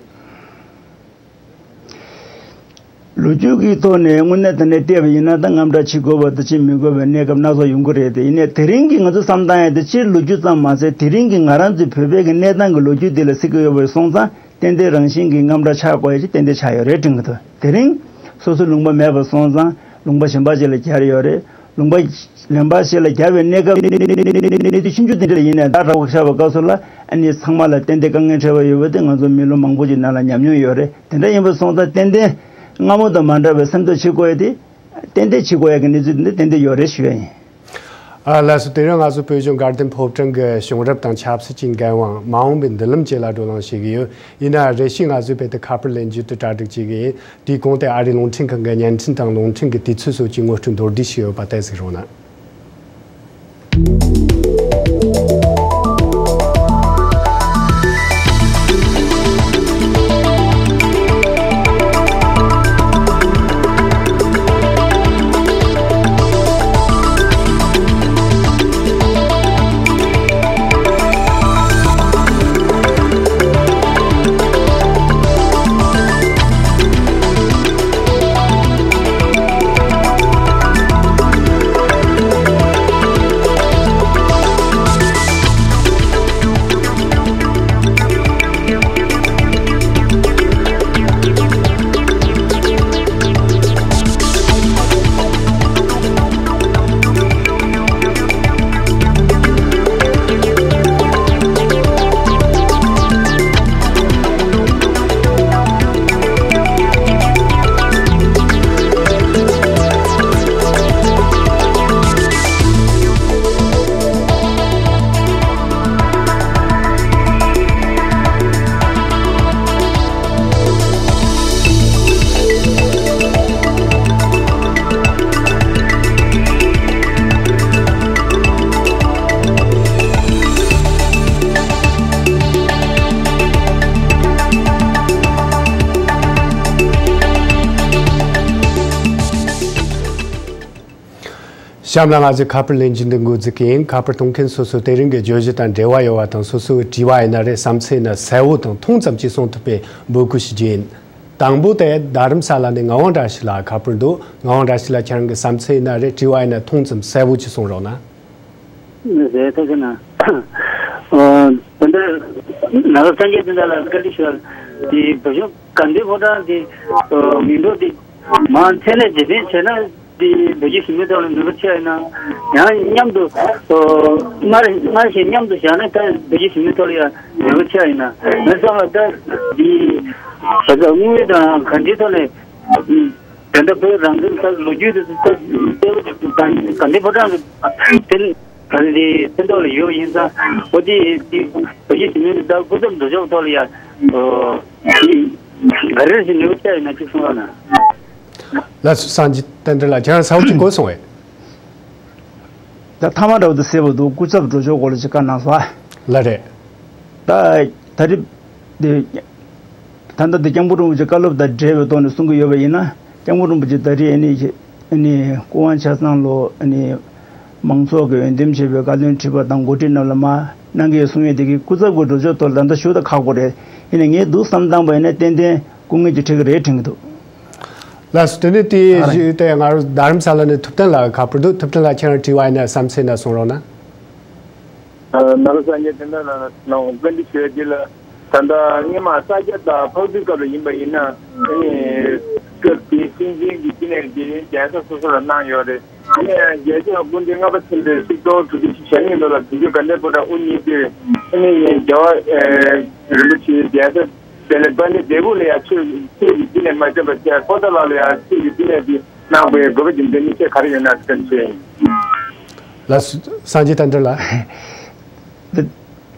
ལོ་རྒྱུས་ཀྱི་ཐོག་ནས་དངོས་གནས་དེ་ནས་བལྟས་པ་ཡིན་ན་ད་དངངས་སྐྲག་བྱེད་དགོས་པ་དེ་ཅིག་མི་དགོས་པའི་གནས་སྐབས་སྣ་ཚོགས་ཡོང་གི་རེད་དེ། ཡིན་ནའི་དེ་རིང་གི་ང་ཚོ་བསམ་སྟངས་ཡང་དེ་སྤྱིར་ལོ་རྒྱུས་ཙམ་མ་ཟད་དེ་རིང་གི་ང་རང་ཚོའི་བོད་པའི་གི་གནས་སྟངས་ཀྱི་ལོ་རྒྱུས་དེ་ལ་གཟིགས་ཀྱི་ཡོད་པ་སོང་ཙང་ཏན་ཏན་རང་བཞིན་གྱི་དངངས་སྐྲག་ཆགས་དགོས་ཡ་ཅིག་ཏན་ཏན་ཆགས་ཡོད་རེད་དྲན་གྱི་འདུག་དེ་རིང་སོ་སོའི་ལུང་པ་མེད་པ་སོང་ཙང་ལུང་པ་གཞན་པ་ཞིག་ལ་གྱར་ཡོད་རེད། ལུང་པ་གཞན་པ་ཞིག་ལ་གྱར་བའི་གནས་སྐབས་གནས་དུས་ཆུང་ཆུང་དེ་འདྲ་ཡིན་ནའི་ད་ར་བ་ཤར་བའི་སྐབས་སུ་ལ་ཨ་ནི་ཚང་མ་ལ་ཏན་ཏན་དཀའ་ངལ་འཕྲད་པ་ཡོད་པ་དེ་ང་ཚོ་མི་ལོ་མང་པོ་ཞིག་ནང་ལ་ཉམས་མྱོང་ཡོད་རེད། དེ་འདྲ་ཡིན་པ་སོང་ཙང་ཏན་ཏན་སྔ་མོ་དང་མ་འདྲ་བའི་སེམས་ཚོར་བྱེད་དགོས་ཡ་དེ་ཏན་ཏན་བྱེད་དགོས་ཡ་གི་གནས་ཚུལ་འདི་ཏན་ཏན་ཡོད་རེད་ཞུ་ཡ་ཡིན། ཨ་ལགས་སོ། དེ་རིང་ང་ཚོ་བོད་གཞུང་དགའ་ལྡན་ཕོ་བྲང་གི་བྱུང་རབས་དང་ཆབ་སྲིད་ཀྱི་འགན་དབང་མ་འོངས་པའི་མདུན་ལམ་བཅས་ལ་བགྲོ་གླེང་བྱེད་ཀྱི་ཡོད། ཡིན་ན་རེ་ཞིག་ང་ཚོའི་བོད་དུ་ཁ་པར་ལེན་རྒྱུ་དེ་གྲ་སྒྲིག་བྱེད་ཀྱི་ཡིན། དེའི་གོང་དེ་ཨ་རིའི་རླུང་འཕྲིན་ཁང་གི་བརྙན་འཕྲིན་དང་རླུང་འཕྲིན་གྱི་དུས་ཚོད་སོགས་ཀྱི་ངོ་སྤྲོད་མདོར་བསྡུས་ཤིག་ཡོད་པ་དེ་གཟིགས་རོགས་གནང་། གཤམ་ལ་ང་ཚོས་ཁ་པར་ལེན་རྒྱུ་འདི་འགོ་འཛུགས་ཀྱི་ཡིན། ཁ་པར་གཏོང་མཁན་སོ་སོས་དེ་རིང་གི་བརྗོད་གཞི་དང་འབྲེལ་བ་ཡོད་པ་དང་སོ་སོའི་དྲི་བ་ཡིན་ན་རེད། བསམ་ཚུལ་ཡིན་ན་གསལ་བོ་དང་ཐུང་ཙམ་ཅིག་གསུང་ཐུབ་པའི་འབོད་སྐུལ་ཞུ་རྒྱུ་ཡིན། དང་པོ་དེ་རྡ་རམ་ས་ལ་ནས་ངག་དབང་བཀྲ་ཤིས་ལགས་ཁ་པར་འདུག་ངག་དབང་བཀྲ་ཤིས་ལགས། ཁྱེད་རང་གི་བསམ་ཚུལ་ཡིན་ན་རེད། དྲི་བ་ཡིན་ན་ཐུང་ཙམ་གསལ་བོ་ཅིག་གསུང་རོགས་གནང་། ཟེར་ཐུབ་ཀྱི་ན། ཨ། ད་ལྟ་ནཱ་རོ་སངས་རྒྱས་བསྟན་དར་ལགས་བཀའ་འདྲི་ཞུ་བ་དེ་བོད་གཞུང་དགའ་ལྡན་ཕོ་བྲང་དེ་མི་འགྲོ་དེ་མ་མཚན་ལས་རྗེས་དྲན་བྱས་ན་དེ་བོད་ཀྱི་གཞོན་ནུ་ཐོག་ལ་ནུས་པ་ཆེ་བ་ཡིན་ན་ཡང་མཉམ་དུ་སྔར་སྔར་བཞིན་མཉམ་དུ་བཞག་ན་ད་བོད་ཀྱི་གཞོན་ནུ་ཐོག་ལ་ཡང་ནུས་པ་ཆེ་བ་ཡིན་ན་ངའི་བསམ་ལ་ད་དེ་བོད་དང་དངུལ་དང་གང་ཅིའི་ཐོག་ནས། དེ་འདྲ་བོད་རང་བཙན་ད་ལོ་རྒྱུས་དེ་ད་ལྟ་བོད་དགའ་ལྡན་ཕོ་བྲང་གི་དེ་ག་ནས་དེ་མཚན་ཐོག་ལ་ཡོད་ཡིན་ཙང་འོ་དེ་དེ་བོད་ཀྱི་གཞོན་ནུ་ད་སྐུ་ཚབ་འགྲོ་ཕྱོགས་ཐོག་ལ་ཡ་ག་རེ་ཞིག་ནུས་པ་ཡིན་ན་ཅིག་གསུང་རོགས་གནང་། ལགས་སོ། སངས་རྒྱས་བསྟན་དར་ལགས། ཁྱེད་རང་ས་བོ་ཅིག་གོ་སོང་བས། ད་ཐ་མ་འདྲ་བོ་དེ་གསལ་པོ་འདུག་སྐུ་ཚབ་འགྲོ་ཕྱོགས་སྐོར་ལ་ཅིག་བཀའ་གནང་སོང་ཨ། ལགས་རེད། ད་ད་རེས་དེ། ད་ལྟ་དེ་སྐྱབས་མགོན་རིན་པོ་ཆེ་བཀའ་སློབ་དང་འབྲེལ་བའི་ཐོག་ནས་གསུང་གི་ཡོད་པ་ཡིན་ན། སྐྱབས་མགོན་རིན་པོ་ཆེ་ད་རེས་ཨ་ནི་ཨ་ནི་སྐུ་དབང་ཆ་ཚང་ལོ་ཨ་ནི་མང་ཚོགས་ཀྱིས་འོས་འདེམས་བྱས་པའི་བཀའ་བློན་ཁྲི་པ་དང་འགོ་ཁྲིད་རྣམས་ལ་མར་གནང་གི་ཡོད་གསུང་ཡས་དེ་གི་སྐུ་ཚབ་ཀྱི་འགྲོ་ཕྱོགས་ཐོག་ད་ལྟ་ཞུ་ད་ཁག་པོ་རེད། ཡིན་ནའི་ངས་འདུག་བསམ་བཏང་པ་ཡིན་ན་ཏན་ཏན་སྐུ་ངལ་གྱི་འཕྲད་ཀྱི་རེད་དྲན་གྱི་འདུག་ལགས་སོ། དེ་ནས་དེའི་ཨ་རེད། གཞུག་དེ་ང་རང་རྡ་རམ་ས་ལ་ནས་ཐུབ་བསྟན་ལགས་ཁ་པར་འདུག་ཐུབ་བསྟན་ལགས། ཁྱེད་རང་དྲི་བ་ཡིན་ན་བསམ་ཚུལ་ཡིན་ན་གསུང་རོགས་གནང་། ཨ། ནཱ་རོ་སངས་རྒྱས་བསྟན་དར་ལགས་ལ་བཀའ་འདྲི་ཞུ་ཡ་དེ་ལ། ད་ལྟ་སྔོན་མ་ས་སྐྱ་དང་འཕགས་བསུའི་སྐབས་ལ་ཡིན་པ་ཡིན་ན་ཨ་ནི་ སྐབས་དེའི་སྲིད་འཛིན་གྱི་བསྟི་གནས་དེ་རྒྱལ་ས་སོ་སོ་ལ་གནང་ཡོད་རེད། དེ་ཡང་རྒྱལ་སྤྱི་བ་སྐུ་ཕྲེང་ལྔ་པ་ཚུན་ཆད་ཆིག་སྟོང་དྲུག་བརྒྱ་བཞི་བཅུ་ཞེ་གཉིས་ལོ་ལ་བོད་བརྒྱུད་དགའ་ལྡན་ཕོ་བྲང་དབུ་བརྙེས་དུས་ཨ་ནི་རྒྱལ་བ་རིན་པོ་ཆེའི་རྒྱལ་ས་དེ་ལ་དཔལ་ལྡན་འབྲས་སྤུངས་ལ་ཡང་ཆོས་ཆོས་ཀྱི་བསྟི་གནས་མ་བྱོན་པ་བྱས། པོ་ཏཱ་ལ་ལ་ཡང་ཆོས་ཀྱི་བསྟི་གནས་དེ་གནང་བའི་དགོས་པ་རྒྱུ་མཚན་དམིགས་བསལ་ག་རེ་ཡོད་ན་དེ་ཙམ་ཞུ་ཡ་ཡིན། ལགས་སོ། སངས་རྒྱས་བསྟན་དར་ལགས།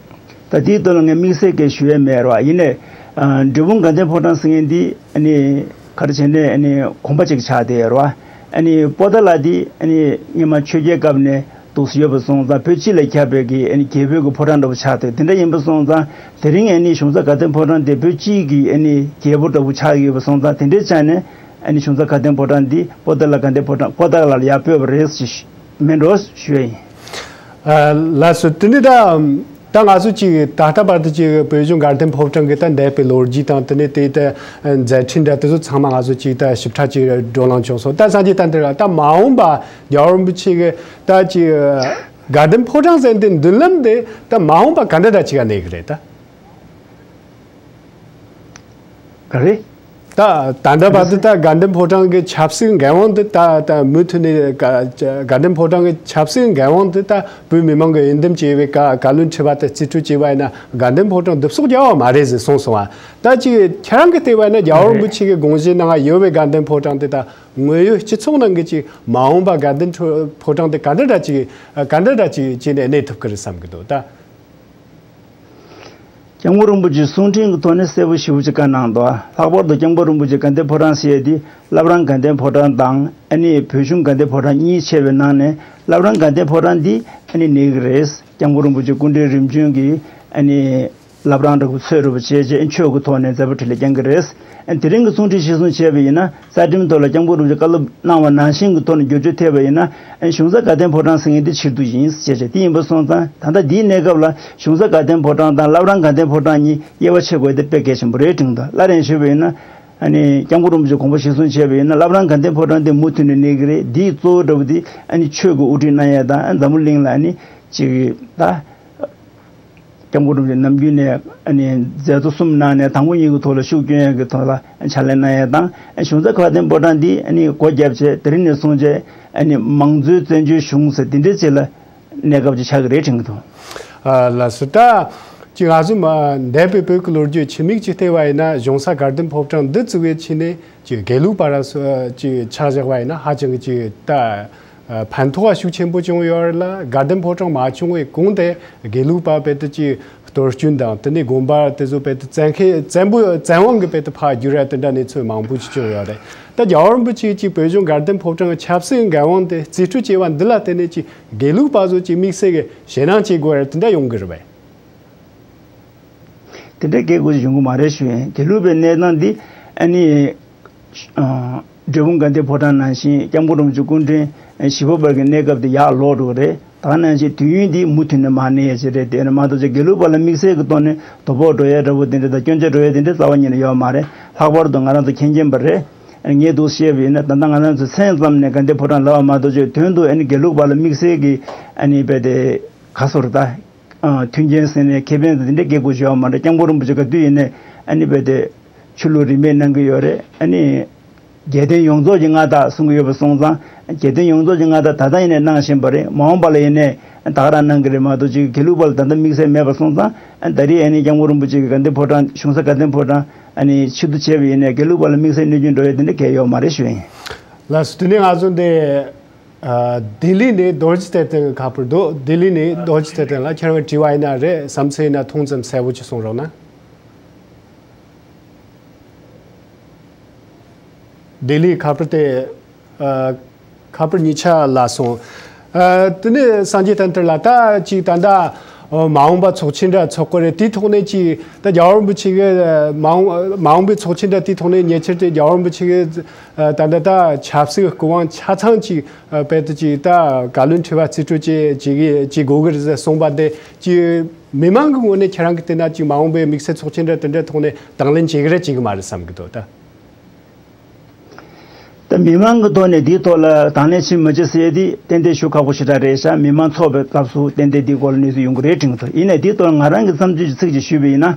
ད་དེའི་ཐོག་ལ་ངས་དམིགས་བསལ་གྱི་ཞུ་ཡས་མེད་ར་བ། ཡིན་ནའི་ཨ་འབྲས་སྤུངས་དགའ་ལྡན་ཕོ་བྲང་ཟེར་མཁན་འདི་ཨ་ནི་ག་རེ་བྱས་ནས་ཨ་ནི་དགོན་པ་ཅིག་ཆགས་བསྡད་ཡོད་ར་བ། ཨ་ནི་པོ་ཏཱ་ལ་འདི་ཨ་ནི་སྔོན་མ་ཆོས་རྒྱལ་སྐབས་ནས་འདུག་སེ་ཡོད་པ་སོང་ཙང་བོད་སྤྱི་ལ་ཁྱབ་པའི་གི་ཨ་ནི་རྒྱལ་པོའི་གི་ཕོ་བྲང་འདྲ་པོ་ཆགས་བསྡད། དེ་འདྲ་ཡིན་པ་སོང་ཙང་དེ་རིང་ཨ་ནི་གཞུང་ས་དགའ་ལྡན་ཕོ་བྲང་འདི་བོད་སྤྱི་གི་ཨ་ནི་རྒྱལ་པོ་འདྲ་པོ་ཆགས་ཡོད་པ་སོང་ཙང་དེ་འདྲའི་ཆ་ནས་ཨ་ནི་གཞུང་ས་དགའ་ལྡན་ཕོ་བྲང་འདི་པོ་ཏཱ་ལ་དགའ་ལྡན་ཕོ་བྲང་པོ་ཏཱ་ལ་ལ་ཡར་སྤོས་པ་རེད་ཞེས་མིན་འགྲོ་ཞུ་ཡ་ཡིན། ཨ། ལགས་སོ། དེ་ནས་ད་ད་ང་ཚོ་ཅིག་ད་ལྟ་བར་དུ་ཅིག་བོད་གཞུང་དགའ་ལྡན་ཕོ་བྲང་གི་ད་འདས་པའི་ལོ་རྒྱུས་དང་དེ་ནས་དེའི་ད་མཛད་འཕྲིན་འདྲ་དེ་ཚོ་ཚང་མ་ང་ཚོ་ཅིག་ད་ཞིབ་ཕྲ་ཅིག་བགྲོ་གླེང་བྱུང་སོང་། ད་སངས་རྒྱས་བསྟན་དར་ལགས། ད་མ་འོངས་པ་རྒྱལ་བ་རིན་པོ་ཆེ་གི་ད་ཅིག་དགའ་ལྡན་ཕོ་བྲང་ཟེར་འདི་མདུན་ལམ་དེ་ད་མ་འོངས་པ་ག་འདྲ་འདྲ་ཅིག་ག་གནས་གི་རེད་ད། ག་རེ། ད་ད་ལྟ་བར་དུ་ད་དགའ་ལྡན་ཕོ་བྲང་གི་ཆབ་སྲིད་འགན་དབང་དེ་ད་ད་མུ་མཐུད་ནས་དགའ་དགའ་ལྡན་ཕོ་བྲང་གི་ཆབ་སྲིད་འགན་དབང་དེ་ད་བོད་མི་མང་གི་འོས་འདེམས་བྱས་པའི་བཀའ་བཀའ་བློན་ཁྲི་པ་དེ་རྩིས་སྤྲོད་བྱས་པ་ཡིན་ན་དགའ་ལྡན་ཕོ་བྲང་འདི་གསོག་རྒྱག་པ་མ་རེད་ཟེར་གསུངས་སོང་བ། ད་ཅིག་ཁྱེད་རང་གི་ལྟ་བ་ཡིན་ན་རྒྱལ་བ་རིན་པོ་ཆེ་གི་དགོངས་བཞེད་ནང་ཡོད་པའི་དགའ་ལྡན་ཕོ་བྲང་དེ་ད་དངོས་ཡོད་སྤྱི་ཚོགས་ནང་གི་ཅིག་མ་འོངས་པ་དགའ་ལྡན་ཕོ་བྲང་དེ་ག་འདྲ་འདྲ་ཅིག་ག་འདྲ་འདྲ་ཅིག་བྱས་ནས་གནས་ཐུབ་ཀྱི་རེད་བསམ་གྱི་འདུག་ད། སྐྱབས་མགོན་རིན་པོ་ཆེའི་གསུང་འཕྲིན་གྱི་ཐོག་ནས་གསལ་པོ་ཞེ་པོ་ཅིག་བཀའ་གནང་འདུག། ལྷག་པར་དུ་སྐྱབས་མགོན་རིན་པོ་ཆེ་དགའ་ལྡན་ཕོ་བྲང་ཟེར་ཡས་དེ་བླ་བྲང་དགའ་ལྡན་ཕོ་བྲང་དང་ཨ་ནི་བོད་གཞུང་དགའ་ལྡན་ཕོ་བྲང་གཉིས་ཕྱེ་བའི་ནང་ནས་བླ་བྲང་དགའ་ལྡན་ཕོ་བྲང་འདི་ཨ་ནི་གནས་ཀྱི་རེད། སྐྱབས་མགོན་རིན་པོ་ཆེ་སྐུ་ཕྲེང་རིམ་བྱོན་གྱི་ཨ་ནི་བླ་བྲང་འདྲ་པོ་ཚོས་འདྲ་པོ་བྱས་རྗེས་ཆོས་ཀྱི་ཐོག་ནས་མཛད་པ་འཕྲིན་ལས་བསྐྱངས་ཀྱི་རེད། དེ་རིང་གི་གསུང་འཕྲིན་གཞིར་བཟུང་བྱས་པ་ཡིན་ན་རྩ་ཁྲིམས་ཐོག་ལ་སྐྱབས་མགོན་རིན་པོ་ཆེས་བཀའ་སློབ་གནང་བ་ནང་བཞིན་གྱི་ཐོག་ནས་བསྒྱུར་བཅོས་ཐེབས་པ་ཡིན་ན་གཞུང་ས་དགའ་ལྡན་ཕོ་བྲང་ཟེར་མཁན་འདི་ཕྱིར་བསྡུ་ཡིན་ཞེས་བྱས། དེ་ཡིན་པ་སོང་ཙང་ད་ལྟ་འདིའི་གནས་སྐབས་ལ་གཞུང་ས་དགའ་ལྡན་ཕོ་བྲང་དང་བླ་བྲང་དགའ་ལྡན་ཕོ་བྲང་གཉིས་དབྱེ་བ་ཕྱེ་དགོས་དེ་དཔེ་གལ་ཆེན་པོ་རེད་དྲན་གྱི་འདུག། སླར་ཡང་ཞུས་པ་ཡིན་ན་ཨ་ནི་སྐྱབས་མགོན་རིན་པོ་ཆེས་དགོངས་པ་གཞིར་བཟུང་བྱས་པ་ཡིན་ན་བླ་བྲང་དགའ་ལྡན་ཕོ་བྲང་འདི་མུ་མཐུད་ནས་གནས་ཀྱི་རེད། འདིའི་གཙོ་བོ་འདྲ་པོ་འདི་ཨ་ནི་ཆོས་ཀྱི་དབུ་ཁྲིད་གནང་ཡས་དང་ཨ་འཛམ་བུ་གླིང་ལ་ཨ་ནི་ཅིག་ད། སྐྱབས་མགོན་རིན་པོ་ཆེ་ནམ་རྒྱུན་ནས་ཨ་ནི་མཛད་གཙོ་གསུམ་གནང་ནས་དང་པོ་གཉིས་ཀྱི་ཐོག་ལ་ཤུགས་སྐྱོན་ཡས་ཀྱི་ཐོག་ལ་ཕྱག་ལས་གནང་ཡས་དང་གཞུང་ས་དགའ་ལྡན་ཕོ་བྲང་འདི་ཨ་ནི་སྒོ་བརྒྱབ་བྱས་དེ་རིང་ནས་བཟུང་བྱས་ཨ་ནི་མང་གཙོའི་བཙན་བྱོལ་གཞུང་ཟེར་འདི་འདྲའི་ཆེད་ལ་གནས་སྐབས་ཅིག་ཆགས་ཀྱི་རེད་དྲན་གྱི་འདུག། ཨ་ལགས་སོ། ད་ཅིག་ང་ཚོ་མ་འདས་པའི་བོད་ཀྱི་ལོ་རྒྱུས་ཕྱི་མིག་ཅིག་བལྟས་པ་ཡིན་ན་གཞུང་ས་དགའ་ལྡན་ཕོ་བྲང་འདི་བཙུགས་པའི་ཆེད་ནས་ཅིག་དགེ་ལུགས་པ་ར་སོ་ཅིག་ཆ་བཞག་པ་ཡིན་ན་ཧ་ཅང་གི་ཅིག་ད། ཕན་ཐོགས་ཤུགས་ཆེན་པོ་བྱུང་ཡོད་རེད་ལ། དགའ་ལྡན་ཕོ་བྲང་མ་བྱུང་བའི་གོང་དེ་དགེ་ལུགས་པ་དཔེ་དེ་ཅིག་གཏོར་སྐྱོན་དང་དེ་ནས་དགོན་པ་དེ་ཚོ་དཔེ་དེ་བཙན་ཁེ་བཙན་པོ་བཙན་དབང་གི་དཔེ་དེ་ཕར་བསྒྱུར་ཡ་དེ་འདྲ་གནས་ཚུལ་མང་པོ་ཅིག་བྱུང་ཡོད་རེད། ད་རྒྱལ་བ་རིན་པོ་ཆེ་ཅིག་བོད་གཞུང་དགའ་ལྡན་ཕོ་བྲང་གི་ཆབ་སྲིད་འགན་དབང་དེ་རྩིས་སྤྲོད་བྱས་པ་འདི་ལ་བརྟེན་ནས་ཅིག་དགེ་ལུགས་པ་ཚོ་ཅིག་དམིགས་བསལ་གྱི་ཞེད་སྣང་བྱེད་དགོས་རེད་དེ་འདྲ་ཡོང་གི་རེད་པས། དེ་འདྲ་སྐད་དགོས་ཡོང་གི་མ་རེད་ཞུ་ཡིན། དགེ་ལུགས་པའི་གནས་སྟངས་འདི་ཨ་ནི། ཨ། འབྲས་སྤུངས་དགའ་ལྡན་ཕོ་བྲང་ནང་བཞིན་སྐྱབས་མགོན་རིན་པོ་ཆེ་སྐུ་ཕྲེང་བཞི་པ་བར་གྱི་གནས་སྐབས་དེ་ཡར་ལོག་འགྲོ་གི་རེད། ད་ག་ནང་བཞིན་དུས་ཡུན་འདི་མུ་མཐུད་ནས་མ་གནས་ཡ་ཅིག་རེད། དེ་ནས་མ་གཏོགས་ཅིག་དགེ་ལུགས་པ་ལ་དམིགས་བསལ་གྱི་ཐོག་ནས་དོ་ཕོག་འགྲོ་ཡ་འདྲ་པོ་དེ་འདྲ་དང་སྐྱོན་ཆ་འགྲོ་ཡ་དེ་འདྲ་རྩ་བ་ཉིད་ནས་ཡོད་མ་རེད། ལྷག་པར་དུ་ང་རང་ཚོ་མཁན་ཆེན་པ་རེད། ངས་འདུག་བཤད་པ་ཡིན་ན་ད་ལྟ་ང་རང་ཚོ་མཚན་ཙམ་ནས་དགའ་ལྡན་ཕོ་བྲང་ལབ་པ་མ་གཏོགས་ཅིག་དོན་དུ་ཨ་ནི་དགེ་ལུགས་པ་ལ་དམིགས་བསལ་གྱི་ཨ་ནི་རྦད་དེ་ག་སོ་རེད་ད། ཨ། མཐུན་རྐྱེན་ཟེར་ནས་ཁེ་ཕན་དེ་འདྲ་སྐྱེ་དགོས་བྱུང་བ་མ་རེད། སྐྱབས་མགོན་རིན་པོ་ཆེ་ག་དུས་ཡིན་ནའི་ཨ་ནི་རྦད་དེ་ཆོས་ལུགས་རིས་མེད་གནང་གི་ཡོད་རེད། ཨ་ནི་རྒྱལ་བསྟན་ཡོངས་རྫོགས་ཀྱི་མངའ་བདག་གསུང་གི་ཡོད་པ་སོང་ཙང་རྒྱལ་བསྟན་ཡོངས་རྫོགས་ཀྱི་མངའ་བདག་ད་ལྟ་ཡིན་ནའི་གནང་བཞིན་པ་རེད། མ་འོངས་པ་ལ་ཡིན་ནའི་ད་ག་རང་གནང་གི་རེད་མ་གཏོགས་ཅིག་དགེ་ལུགས་པ་ལ་ད་ལྟ་དམིགས་བསལ་མེད་པ་སོང་ཙང་ད་རེས་ཨ་ནི་སྐྱབས་མགོན་རིན་པོ་ཆེ་གི་དགའ་ལྡན་ཕོ་བྲང་གཞུང་ས་དགའ་ལྡན་ཕོ་བྲང་ཨ་ནི་ཕྱིར་བསྡུ་བྱས་པ་ཡིན་ནའི་དགེ་ལུགས་པ་ལ་དམིགས་བསལ་གནོད་སྐྱོན་འགྲོ་ཡ་དེ་འདྲ་གང་ཡང་ཡོད་མ་རེད་ཞུ་ཡིན། ལགས་སོ། དེ་ནས་ང་ཚོ་འདི། ཨ། ལྡི་ལི་ནས་རྡོ་རྗེ་གཏེར་སྟོན་གྱི་ཁ་པར་འདུག། ལྡི་ལི་ནས་རྡོ་རྗེ་གཏེར་སྟོན་ལགས། ཁྱེད་རང་གི་དྲི་བ་ཡིན་ན་རེད། བསམ་ཚུལ་ཡིན་ན་ཐུང་ཙམ་གསལ་པོ་ཅིག་གསུང་རོགས་གནང་། ལྡི་ལིའི་ཁ་པར་དེ། ཨ། ཁ་པར་གཉིས་ཆ་ལ་སོང་། ཨ། དེ་ནས་སངས་རྒྱས་བསྟན་དར་ལགས། ད་ཅིག་ད་ལྟ་མ་འོངས་པ་ཚོགས་ཆེན་འདྲ་ཚོགས་ཀྱི་རེད། དེའི་ཐོག་ནས་ཅིག་ད་རྒྱལ་བ་རིན་པོ་ཆེ་གི་མ་འོངས་མ་འོངས་པའི་ཚོགས་ཆེན་འདྲ་དེའི་ཐོག་ནས་ཉེ་ཆར་དེ་རྒྱལ་བ་རིན་པོ་ཆེ་གི་ད་ལྟ་ད་ཆབ་སྲིད་སྐུ་དབང་ཆ་ཚང་ཅིག་ཨ། དཔེ་དེ་ཅིག་ད་བཀའ་བློན་ཁྲི་པ་རྩིས་སྤྲོད་བྱེད་བྱེད་གི་བྱེད་དགོས་གི་རེད་ཟེར་གསུངས་པ་དེ་ཅིག་མི་མང་གི་ངོས་ནས་ཁྱེད་རང་གི་བལྟས་ན་ཅིག་མ་འོངས་པའི་དམིགས་བསལ་ཚོགས་ཆེན་འདྲ་དེ་འདྲའི་ཐོག་ནས་དང་ལེན་བྱེད་གི་རེད་བྱེད་གི་མ་རེད་བསམ་གི་འདུག་ད། ད་མི་མང་གི་ཐོག་ནས་དེའི་ཐོག་ལ་དང་ལེན་བྱེད་མི་བྱེད་ཟེར་དེ་ཏན་ཏན་ཞུ་ཁག་པོ་ཞེ་དྲག་རེད་ཤག། མི་མང་ཚོགས་པའི་སྐབས་སུ་ཏན་ཏན་དེའི་སྐོར་ལ་གནས་ཚུལ་ཡོང་གི་རེད་དྲན་གི་འདུག། ཡིན་ནའི་དེའི་ཐོག་ལ་ང་རང་གི་བསམ་ཚུལ་གྱི་ཚིག་ཅིག་ཞུས་པ་ཡིན་ན།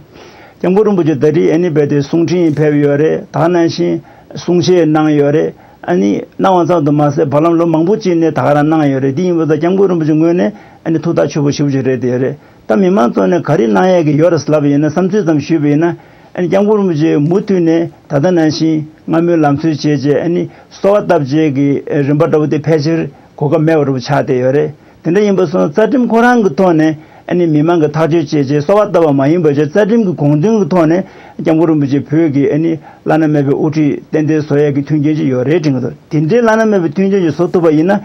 སྐྱབས་མགོན་རིན་པོ་ཆེ་ད་རེས་ཨ་ནི་རྦད་དེ་གསུང་འཕྲིན་ཕེབས་ཡོད་རེད། ད་ག་ནང་བཞིན་ གསུང་བཤད་གནང་ཡོད་རེད། ཨ་ནི་གནང་བ་ཙམ་དུ་མ་ཟད་བར་ལམ་ལོ་མང་པོ་ཅིག་ནས་ད་ག་རང་གནང་ཡོད་རེད། དེ་ཡིན་པ་ཙང་སྐྱབས་མགོན་རིན་པོ་ཆེ་ངོས་ནས་ཨ་ནི་ཐུགས་ཐག་ཆོད་པོ་ཞེ་པོ་ཅིག་རེད་དེ་ཡོད་རེད། ད་མི་མང་ཚོ་ནས་ག་རེ་གནང་ཡས་ཀྱི་ཡོད་རེད་ལབ་པ་ཡིན་ན། བསམ་ཚུལ་ཙམ་ཞུས་པ་ཡིན་ན། ཨ་ནི་སྐྱབས་མགོན་རིན་པོ་ཆེ་མུ་མཐུད་ནས་ད་ལྟ་ནང་བཞིན་སྔ་མོའི་ལམ་སྲོལ་བྱས་རྗེས་ཨ་ནི་གསོལ་བ་བཏབ་རྗེས་ཀྱི་རིམ་པ་འདྲ་བོ་དེ་ཕལ་ཆེར་གོ་སྐབས་མེད་པ་འདྲ་བོ་ཆགས་བསྡད་ཡོད་རེད། དེ་འདྲ་ཡིན་པ་སོང་རྩ་ཁྲིམས་ཁོ་རང་གི་ཐོག་ནས་ཨ་ནི་མི་མང་གི་ཐག་གཅོད་བྱས་རྗེས་གསོལ་བ་བཏབ་པ་མ་ཡིན་པ་བྱས། རྩ་ཁྲིམས་ཀྱི་དགོངས་དོན་གྱི་ཐོག་ནས་སྐྱབས་མགོན་རིན་པོ་ཆེ་བོད་ཀྱི་ཨ་ནི་བླ་ན་མེད་པའི་དབུ་ཁྲིད་ཏན་ཏན་བཟོ་ཡས་ཀྱི་མཐུན་རྐྱེན་ཅིག་ཡོད་རེད་དྲན་གྱི་འདུག་དེ་འདྲའི་བླ་ན་མེད་པའི་མཐུན་རྐྱེན་ཅིག་བཟོ་ཐུབ་པ་ཡིན་ན།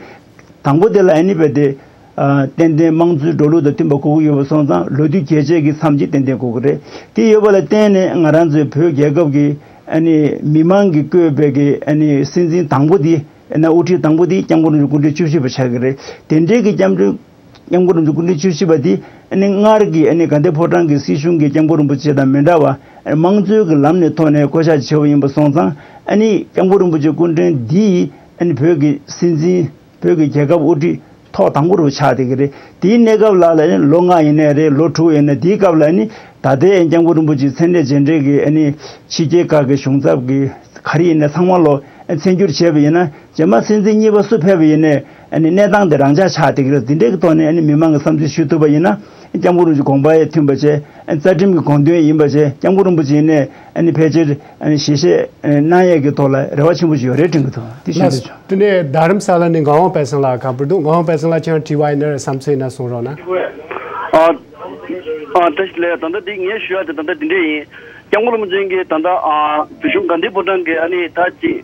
དང་པོ་དེ་ལ་ཨ་ནི་རྦད་དེ། ཨ། ཏན་ཏན་དམངས་གཙོའི་འགྲོ་ལུགས་དང་མཐུན་པ་དགོས་ཀྱི་ཡོད་པ་སོང་ཙང་ལོ་དུས་རྒྱས་བཅད་ཀྱི་མཚམས་ཀྱི་ཏན་ཏན་དགོས་ཀྱི་རེད། དེ་ཡོད་པ་ལ་བརྟེན་ནས་ང་རང་ཚོའི་བོད་རྒྱལ་ཁབ་ཀྱི་ཨ་ནི་མི་མང་གིས་བསྐོས་པའི་གི་ཨ་ནི་སྲིད་འཛིན་དང་པོ་དེ་ཨ་ནི་དབུ་ཁྲིད་དང་པོ་དེ་སྐྱབས་མགོན་རིན་པོ་ཆེ་སྐུ་ཕྲེང་བཅུ་བཞི་པ་ཆགས་ཀྱི་རེད། དེ་འདྲའི་གི་སྐྱབས་མགོན་སྐྱབས་མགོན་རིན་པོ་ཆེ་སྐུ་ཕྲེང་བཅུ་བཞི་པ་དེ་ཨ་ནི་སྔར་གྱི་ཨ་ནི་དགའ་ལྡན་ཕོ་བྲང་གི་སྲིད་གཞུང་གི་སྐྱབས་མགོན་རིན་པོ་ཆེ་དང་མི་འདྲ་བ། དམངས་གཙོའི་གི་ལམ་ནས་ཐོག་ནས་བསྐོ་བཞག་བྱས་པ་ཡིན་པ་སོང་ཙང་། ཨ་ནི་སྐྱབས་མགོན་རིན་པོ་ཆེ་སྐུ་ཕྲེང་འདིས་ཨ་ནི་བོད་ཀྱི་སྲིད་འཛིན། བོད་ཀྱི་རྒྱལ་ཁབ་དབུ་ཁྲིད་ཐོག་དང་པོ་རུ་ཆགས་བསྡད་ཀྱི་རེད། དེའི་གནས་སྐབས་ལ་ལ་ནི་ལོ་ལྔ་ཡིན་ནའི་རེད། ལོ་དྲུག་ཡིན་ནའི། དེའི་སྐབས་ལ་ནི་ད་ལྟའི་སྐྱབས་མགོན་རིན་པོ་ཆེ་མཚན་གནས་རྗེས་དྲན་གྱི་ཨ་ནི་ཕྱི་རྒྱལ་ཁག་གི་གཞུང་ཚབ་ཀྱི་ག་རེ་ཡིན་ནའི་ཚང་མ་ལོ་མཚན་བསྒྱུར་བྱས་པ་ཡིན་ན། རྗེས་མ་སྲིད་འཛིན་གཉིས་པ་སུ་ཕེབས་པ་ཡིན་ནའི་ཨ་ནི་གནས་སྟངས་དེ་རང་འཇགས་ཆགས་བསྡད་ཀྱི་རེད། འདི་འདྲའི་གི་ཐོག་ནས་ཨ་ནི་མི་མང་གི་བསམ་ཚུལ་ཞུ་ཐུབ་པ་ཡིན་ན། སྐྱབས་མགོན་རིན་པོ་ཆེ་དགོངས་པ་ཡང་མཐུན་པ་བྱས། རྩ་ཁྲིམས་ཀྱི་དགོངས་དོན་ཡིན་པ་བྱས། སྐྱབས་མགོན་རིན་པོ་ཆེ་ནས་ཨ་ནི་ཕལ་ཆེར་ཨ་ནི་ཞལ་བཞེས་གནང་ཡས་ཀྱི་ཐོག་ལ་རེ་བ་ཆེན་པོ་ཞིག་ཡོད་རེད་དྲན་གྱི་འདུག་དེ་ཞུ་ལགས། འདོད་བྱུང་། དེ་ནས་རྡ་རམ་ས་ལ་ནས་ངག་དབང་དཔལ་བཟང་ལགས་ག་པར་འདུག་ངག་དབང་དཔལ་བཟང་ལགས། ཁྱེད་རང་དྲི་བ་ཡིན་ན་རེད། བསམ་ཚུལ་ཡིན་ན་གསུང་རོགས་གནང་། ཨ། ཨ། བཀྲ་ཤིས་བདེ་ལེགས། ད་ལྟ་འདི་ངས་ཞུ་ཡ་དེ་ད་ལྟ་འདི་འདྲས་ཡིན། སྐྱབས་མགོན་རིན་པོ་ཆེ་གིས་ད་ལྟ། ཨ། བོད་གཞུང་དགའ་ལྡན་ཕོ་བྲང་གི་ཨ་ནི་ད་ཅིག་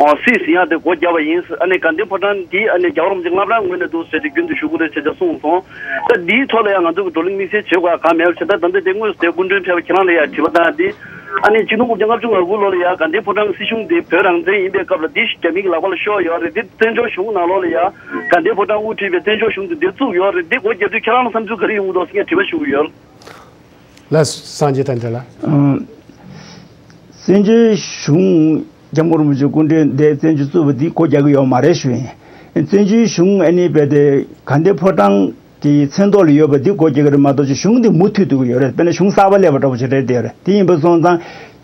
ཨ། སྲིད་ཟིན་ཡ་དེ་སྒོ་བརྒྱབ་པ་ཡིན། ཨ་ནི་དགའ་ལྡན་ཕོ་བྲང་འདི་ཨ་ནི་རྒྱལ་བ་རིན་པོ་ཆེ་སློབ་གྲྭ་ངོས་ནས་འདུག་ཟེར་ཏེ་རྒྱུན་དུ་ཞུ་གི་རེད་ཟེར་ཏེ་གསུངས་སོང་། ད་འདིའི་ཐོག་ལ་ཡང་ང་ཚོ་གི་བགྲོ་གླེང་དམིགས་བསལ་བྱེད་དགོས་གང་མེད་པ་བྱས། ད་ད་ལྟ་དེ་དངོས་སུ་དེ་སྐུ་མགྲོན་ཕེབས་པ་ཁྱེད་རང་ལ་ཡང་དྲི་བ་བཏང་སྟེ། ཨ་ནི་ཆིག་སྟོང་དགུ་བརྒྱ་ལྔ་བཅུ་ང་དགུ་ལོ་ལ་ཡང་དགའ་ལྡན་ཕོ་བྲང་གི་སྲིད་གཞུང་དེ་བོད་རང་བཙན་ཡིན་པའི་སྐབས་ལ་འདི་རྒྱ་མི་གི་ལག་པ་ལ་ཤོར་ཡོད་རེད། འདི་བཙན་བྱོལ་གཞུང་ནང་ལོགས་ལ་ཡང་དགའ་ལྡན་ཕོ་བྲང་དབུ་ཁྲིད་པའི་བཙན་བྱོལ་གཞུང་དེ་འདིར་བཙུགས་ཡོད་རེད། འདི་སྒོ་བརྒྱབ་དུས་ཁྱེད་རང་ལ་བསམ་ཚུལ་ག་རེ་ཡོང་གི་འདུག་ཟེར་ངས་དྲི་བ་ཞུ་གི་ཡོད། ལགས་སོ། སངས་རྒྱས་དར་རྒྱས་ལགས། ཨང་། བཙན་བྱོལ་གཞུང་སྐྱབས་མགོན་རིན་པོ་ཆེ་སྐུ་མགྲོན་དེ་བཙན་བྱོལ་བཙུགས་པ་འདི་སྒོ་རྒྱག་གི་ཡོད་མ་རེད་ཞུ་ཡིན། བཙན་བྱོལ་གཞུང་ཨ་ནི་རྦད་དེ་དགའ་ལྡན་ཕོ་བྲང་གི་མཚན་ཐོག་ལ་ཡོད་པ་འདི་སྒོ་རྒྱག་གི་རེད་མ་གཏོགས་ཅིག་གཞུང་འདི་མུ་མཐུད་འདུག་གི་ཡོད་རེད། དཔེར་ན་གཞུང་གསར་པ་སླེབས་པ་འདྲ་པོ་ཞིག་རེད་དེ་རེད། དེ་ཡིན་པ་སོང་ཙང་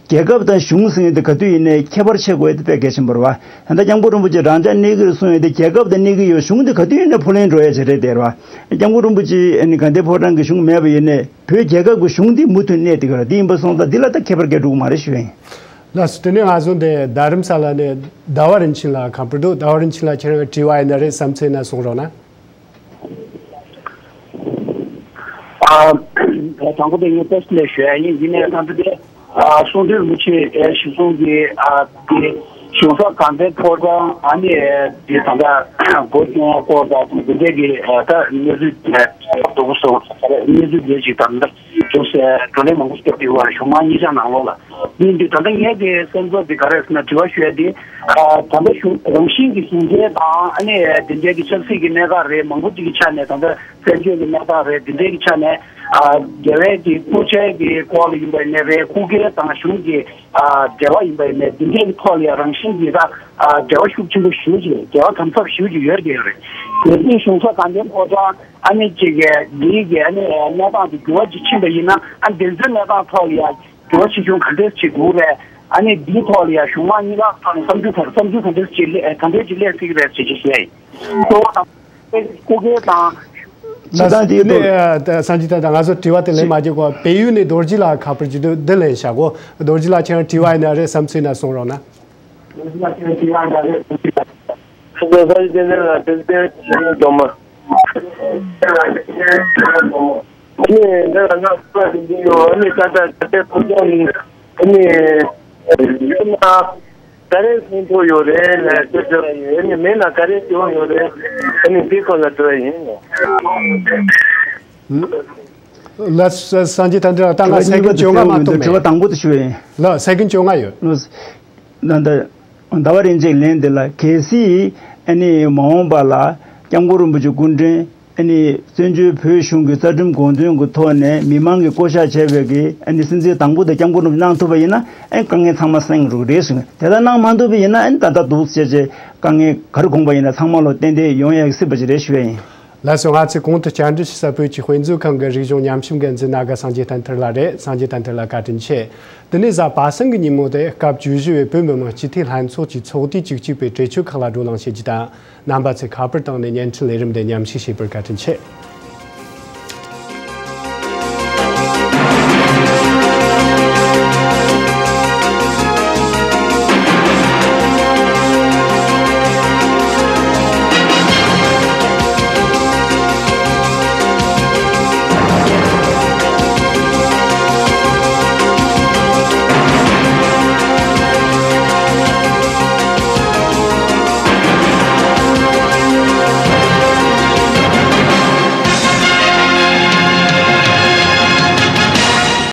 རྒྱལ་ཁབ་དང་གཞུང་ཟེར་མཁན་དེ་ག་དུས་ཡིན་ནའི་ཁྱད་པར་ཕྱེ་དགོས་ཡ་དེ་དཔེ་གལ་ཆེན་པོ་རེད་བ། ད་ལྟ་སྐྱབས་མགོན་རིན་པོ་ཆེ་རང་འཇགས་གནས་ཀྱི་རེད་གསུངས་ཡོད་དེ། རྒྱལ་ཁབ་དང་གནས་ཀྱི་ཡོད། གཞུང་དེ་ག་དུས་ཡིན་ནའི་ཕོ་ལྷན་འགྲོ་ཡ་ཅིག་རེད་དེ་རེད་བ། སྐྱབས་མགོན་རིན་པོ་ཆེ་ཨ་ནི་དགའ་ལྡན་ཕོ་བྲང་གི་གཞུང་མེད་པ་ཡིན་ནའི་བོད་རྒྱལ་ཁབ་ཀྱི་གཞུང་འདི་མུ་མཐུད་གནས་བསྡད་ཀྱི་རེད། དེ་ཡིན་པ་སོང་ཙང་འདི་ལ་ད་ཁྱད་པར་ག་འགྲོ་གི་མ་རེད་ཞུ་ཡ་ཡིན། ལགས་སོ། དེ་ནས་ང་ཚོ་འདི་རྡ་རམ་ས་ལ་ནས་ཟླ་བ་རིན་ཆེན་ལགས་ག་པར་འདུག་ཟླ་བ་རིན་ཆེན་ལགས། ཁྱེད་རང་གི་དྲི་བ་ཡིན་ན་རེད། བསམ་ཚུལ་ཡིན་ན་གསུང་རོགས་གནང་། ཨ། དང་པོ་དེ་ངས་བཀྲ་ཤིས་བདེ་ལེགས་ཞུ་ཡ་ཡིན། ཡིན་ནའི་ད་ལྟ་དེ། ཨ། གསུང་སྤྲུལ་རིན་པོ་ཆེ་ཨེ་གཞི་བཟུང་གི། ཨ། དེ་གཞུང་ས་དགའ་ལྡན་ཕོ་བྲང་ཨ་ནི་དེ་ད་ལྟ་སྒོ་རྒྱག་སྐོར་དང་དེ་འདྲའི་གི། ཨ། ད་གནས་ཚུལ་དེ་སྡུག་པོ་སོང་། གནས་ཚུལ་དེ་ཅིག་ད་ལྟ་བྱུང་ཟེར་བགྲོ་གླེང་མང་པོ་བརྒྱབ་ཡོད་པ་རེད། གཞུང་མང་གཉིས་ཆ་ནང་ལོགས་ལ། ཡིན་དུས་ད་ལྟ་ངས་དེ་སེམས་ཚོར་དེ་ག་རེ་ཟེར་ན། དྲི་བ་ཞུ་ཡ་དེ། ཨ། ད་ལྟ་གཞུང་རང་བཞིན་གྱི་གཞུང་འབྲེལ་དང་ཨ་ནི་དེ་འདྲའི་གི་ཆབ་སྲིད་ཀྱི་གནད་འགག་རེད། མང་པོ་ཅིག་གི་ཆ་ནས། ད་ལྟ་བཙན་བྱོལ་གྱི་གནད་འགག་རེད། དེ་འདྲའི་གི་ཆ་ནས། ཨ། རྒྱལ་བའི་གི་སྐུ་ཕྲེང་གི་སྐོར་ལ་ཡིན་པ་ཡིན་ནའི་རེད། སྐུ་སྒེར་དང་གཞུང་གི། ཨ། འབྲེལ་བ་ཡིན་པ་ཡིན་ནའི། དེ་འདྲའི་གི་ཐོག་ལ་ཡང་རང་བཞིན་གྱིས་ད། ཨ། འབྲེལ་བ་ཤུགས་ཆེན་པོ་ཞེ་པོ་ཅིག་འབྲེལ་བ་དམ་ཟབ་ཞེ་པོ་ཅིག་ཡོད་དེ་ཡོད་རེད། དེ་བཞིན་གཞུང་ས་དགའ་ལྡན་ཕོ་བྲང་ཨ་ནི་ཅིག་གི་འདིའི་གི་ཨ་ནི་གནས་སྟངས་དེ་འགྱུར་བ་ཅིག་ཕྱིན་པ་ཡིན་ན། ཨ། འདི་ཚོའི་གནས་སྟངས་ཐོག་ལ་ཡང་འགྱུར་བ་ཆེ་ཆུང་ག་འདྲས་ཅིག་འདུག་རེད། ཨ་ནི་འདིའི་ཐོག་ལ་ཡང་གཞུང་མང་གཉིས་ཀ་ཐོག་ནས་བསམ་ཚུལ་ག་རེ། བསམ་ཚུལ་ག་འདྲས་ཅིག་སླེབས། ག་འདྲས་ཅིག་སླེབས་སྲིད་ཀྱི་རེད་ཟེར་གྱི་ཞུ་ཡ་ཡིན། གཙོ་བོ་དང་སྐུ་སྒེར་དང་། ལགས་སོ། དེ་ནས་སངས་རྒྱས་དར་རྒྱས་ལགས། ང་ཚོ་དྲི་བ་དེ་ལན་མ་རྒྱག་གོང་བལ་ཡུལ་ནས་རྡོ་རྗེ་ལགས་ག་པར་འདུག་འདི་ལན་བཞག་གོ། རྡོ་རྗེ་ལགས། ཁྱེད་རང་དྲི་བ་ཡིན་ན་རེད། བསམ་ཚུལ་ཡིན་ན་གསུང་རོགས་གནང་། རྡོ་རྗེ་ལགས། ཁྱེད་རང་དྲི་བ་ཡིན་ན་རེད། བསམ་ཚུལ་ཡིན་ན། སངས་རྒྱས་དར་རྒྱས་ལགས། བདེ་སྐྱིད་ཀྱི་སྒྲོལ་མ། ཁྱེད་ནས་ང་ལ་ལབ་ཀྱི་འདུག་ཨ་ནི་ད་ལྟ་ད་ལྟའི་ཁོང་ཚོ་ནི་ཨ་ནི་ཡིན་ན། ག་རེ་གསུང་ཐུབ་ཡོད་རེད་ལབ་ཅེས་དྲི་བ་ཡིན། ཨ་ནི་མེད་ན་ག་རེ་བྱེད་དགོས་ཡོད་རེད། ཨ་ནི་འདི་སྐོར་ལ་དྲི་བ་ཡིན། ལགས་སོ། སངས་རྒྱས་དར་རྒྱས་ལགས། ད་ང་སེ་ཀན་བཅོ་ལྔ་མ་གཏོགས་མེད། དྲི་བ་དང་པོ་དེ་ཞུ་ཡིན། ལགས། སེ་ཀན་བཅོ་ལྔ་ཡོད། ད་ལྟ་ཟླ་བ་རིན་ཆེན་ལན་དེ་ལ། གལ་སྲིད་ཨ་ནི་མ་འོངས་པ་ལ་སྐྱབས་མགོན་རིན་པོ་ཆེ་སྐུ་མགྲོན་ཨ་ནི་བཙན་བྱོལ་བོད་གཞུང་གི་རྩ་ཁྲིམས་དགོངས་དོན་གྱི་ཐོག་ནས་མི་མང་གིས་བསྐོ་གཞག་བྱས་པའི་གི་ཨ་ནི་སྲིད་འཛིན་དང་པོ་དེ་སྐྱབས་མགོན་རིན་པོ་ཆེ་གནང་ཐུབ་པ་ཡིན་ན། ཨ་ནི་དཀའ་ངལ་ཚང་མ་སེལ་འགྲོ་གི་རེད་གསུངས། དེ་ལྟར་གནང་མ་ཐུབ་པ་ཡིན་ན། ཨ་ནི་ད་ལྟ་འདུག་ཟེར་བྱས་དཀའ་ངལ་ག་རེ་དགོངས་པ་ཡིན་ན་ཚང་མ་ལོ་ཏན་ཏན་ཡོང་ཡག་སྲིད་པ་ཞིག་རེད་ཞུ་ཡ་ཡིན། ལགས་སོ། ང་ཚོས་གོང་དུ་བཅར་འདྲི་ཞུ་ས་བོད་ཀྱི་དཔེ་མཛོད་ཁང་གི་རིག་གཞུང་ཉམས་ཞིབ་འགན་འཛིན་སྣ་དགའ་སངས་རྒྱས་བསྟན་དར་ལགས་རེད། སངས་རྒྱས་བསྟན་དར་ལགས་བཀའ་དྲིན་ཆེ། དེ་ནས་གཟའ་པ་སངས་ཀྱི་ཉིན་མོ་དེ་སྐབས་བཅུ་བཞི་བའི་བོད་མི་མང་སྤྱི་འཐུས་ལྷན་ཚོགས་ཀྱི་ཚོགས་དུས་བཅུ་གཅིག་པའི་གྲོས་ཆོད་ཁག་ལ་བགྲོ་གླེང་བྱེད་རྒྱུ་དང་། རྣམ་པ་ཚོས་ཁ་པར་བཏང་ནས་བརྙན་འཕྲིན་ལས་རིམ་དེ་མཉམ་ཞུགས་བྱས་པར་བཀའ་དྲིན་ཆེ།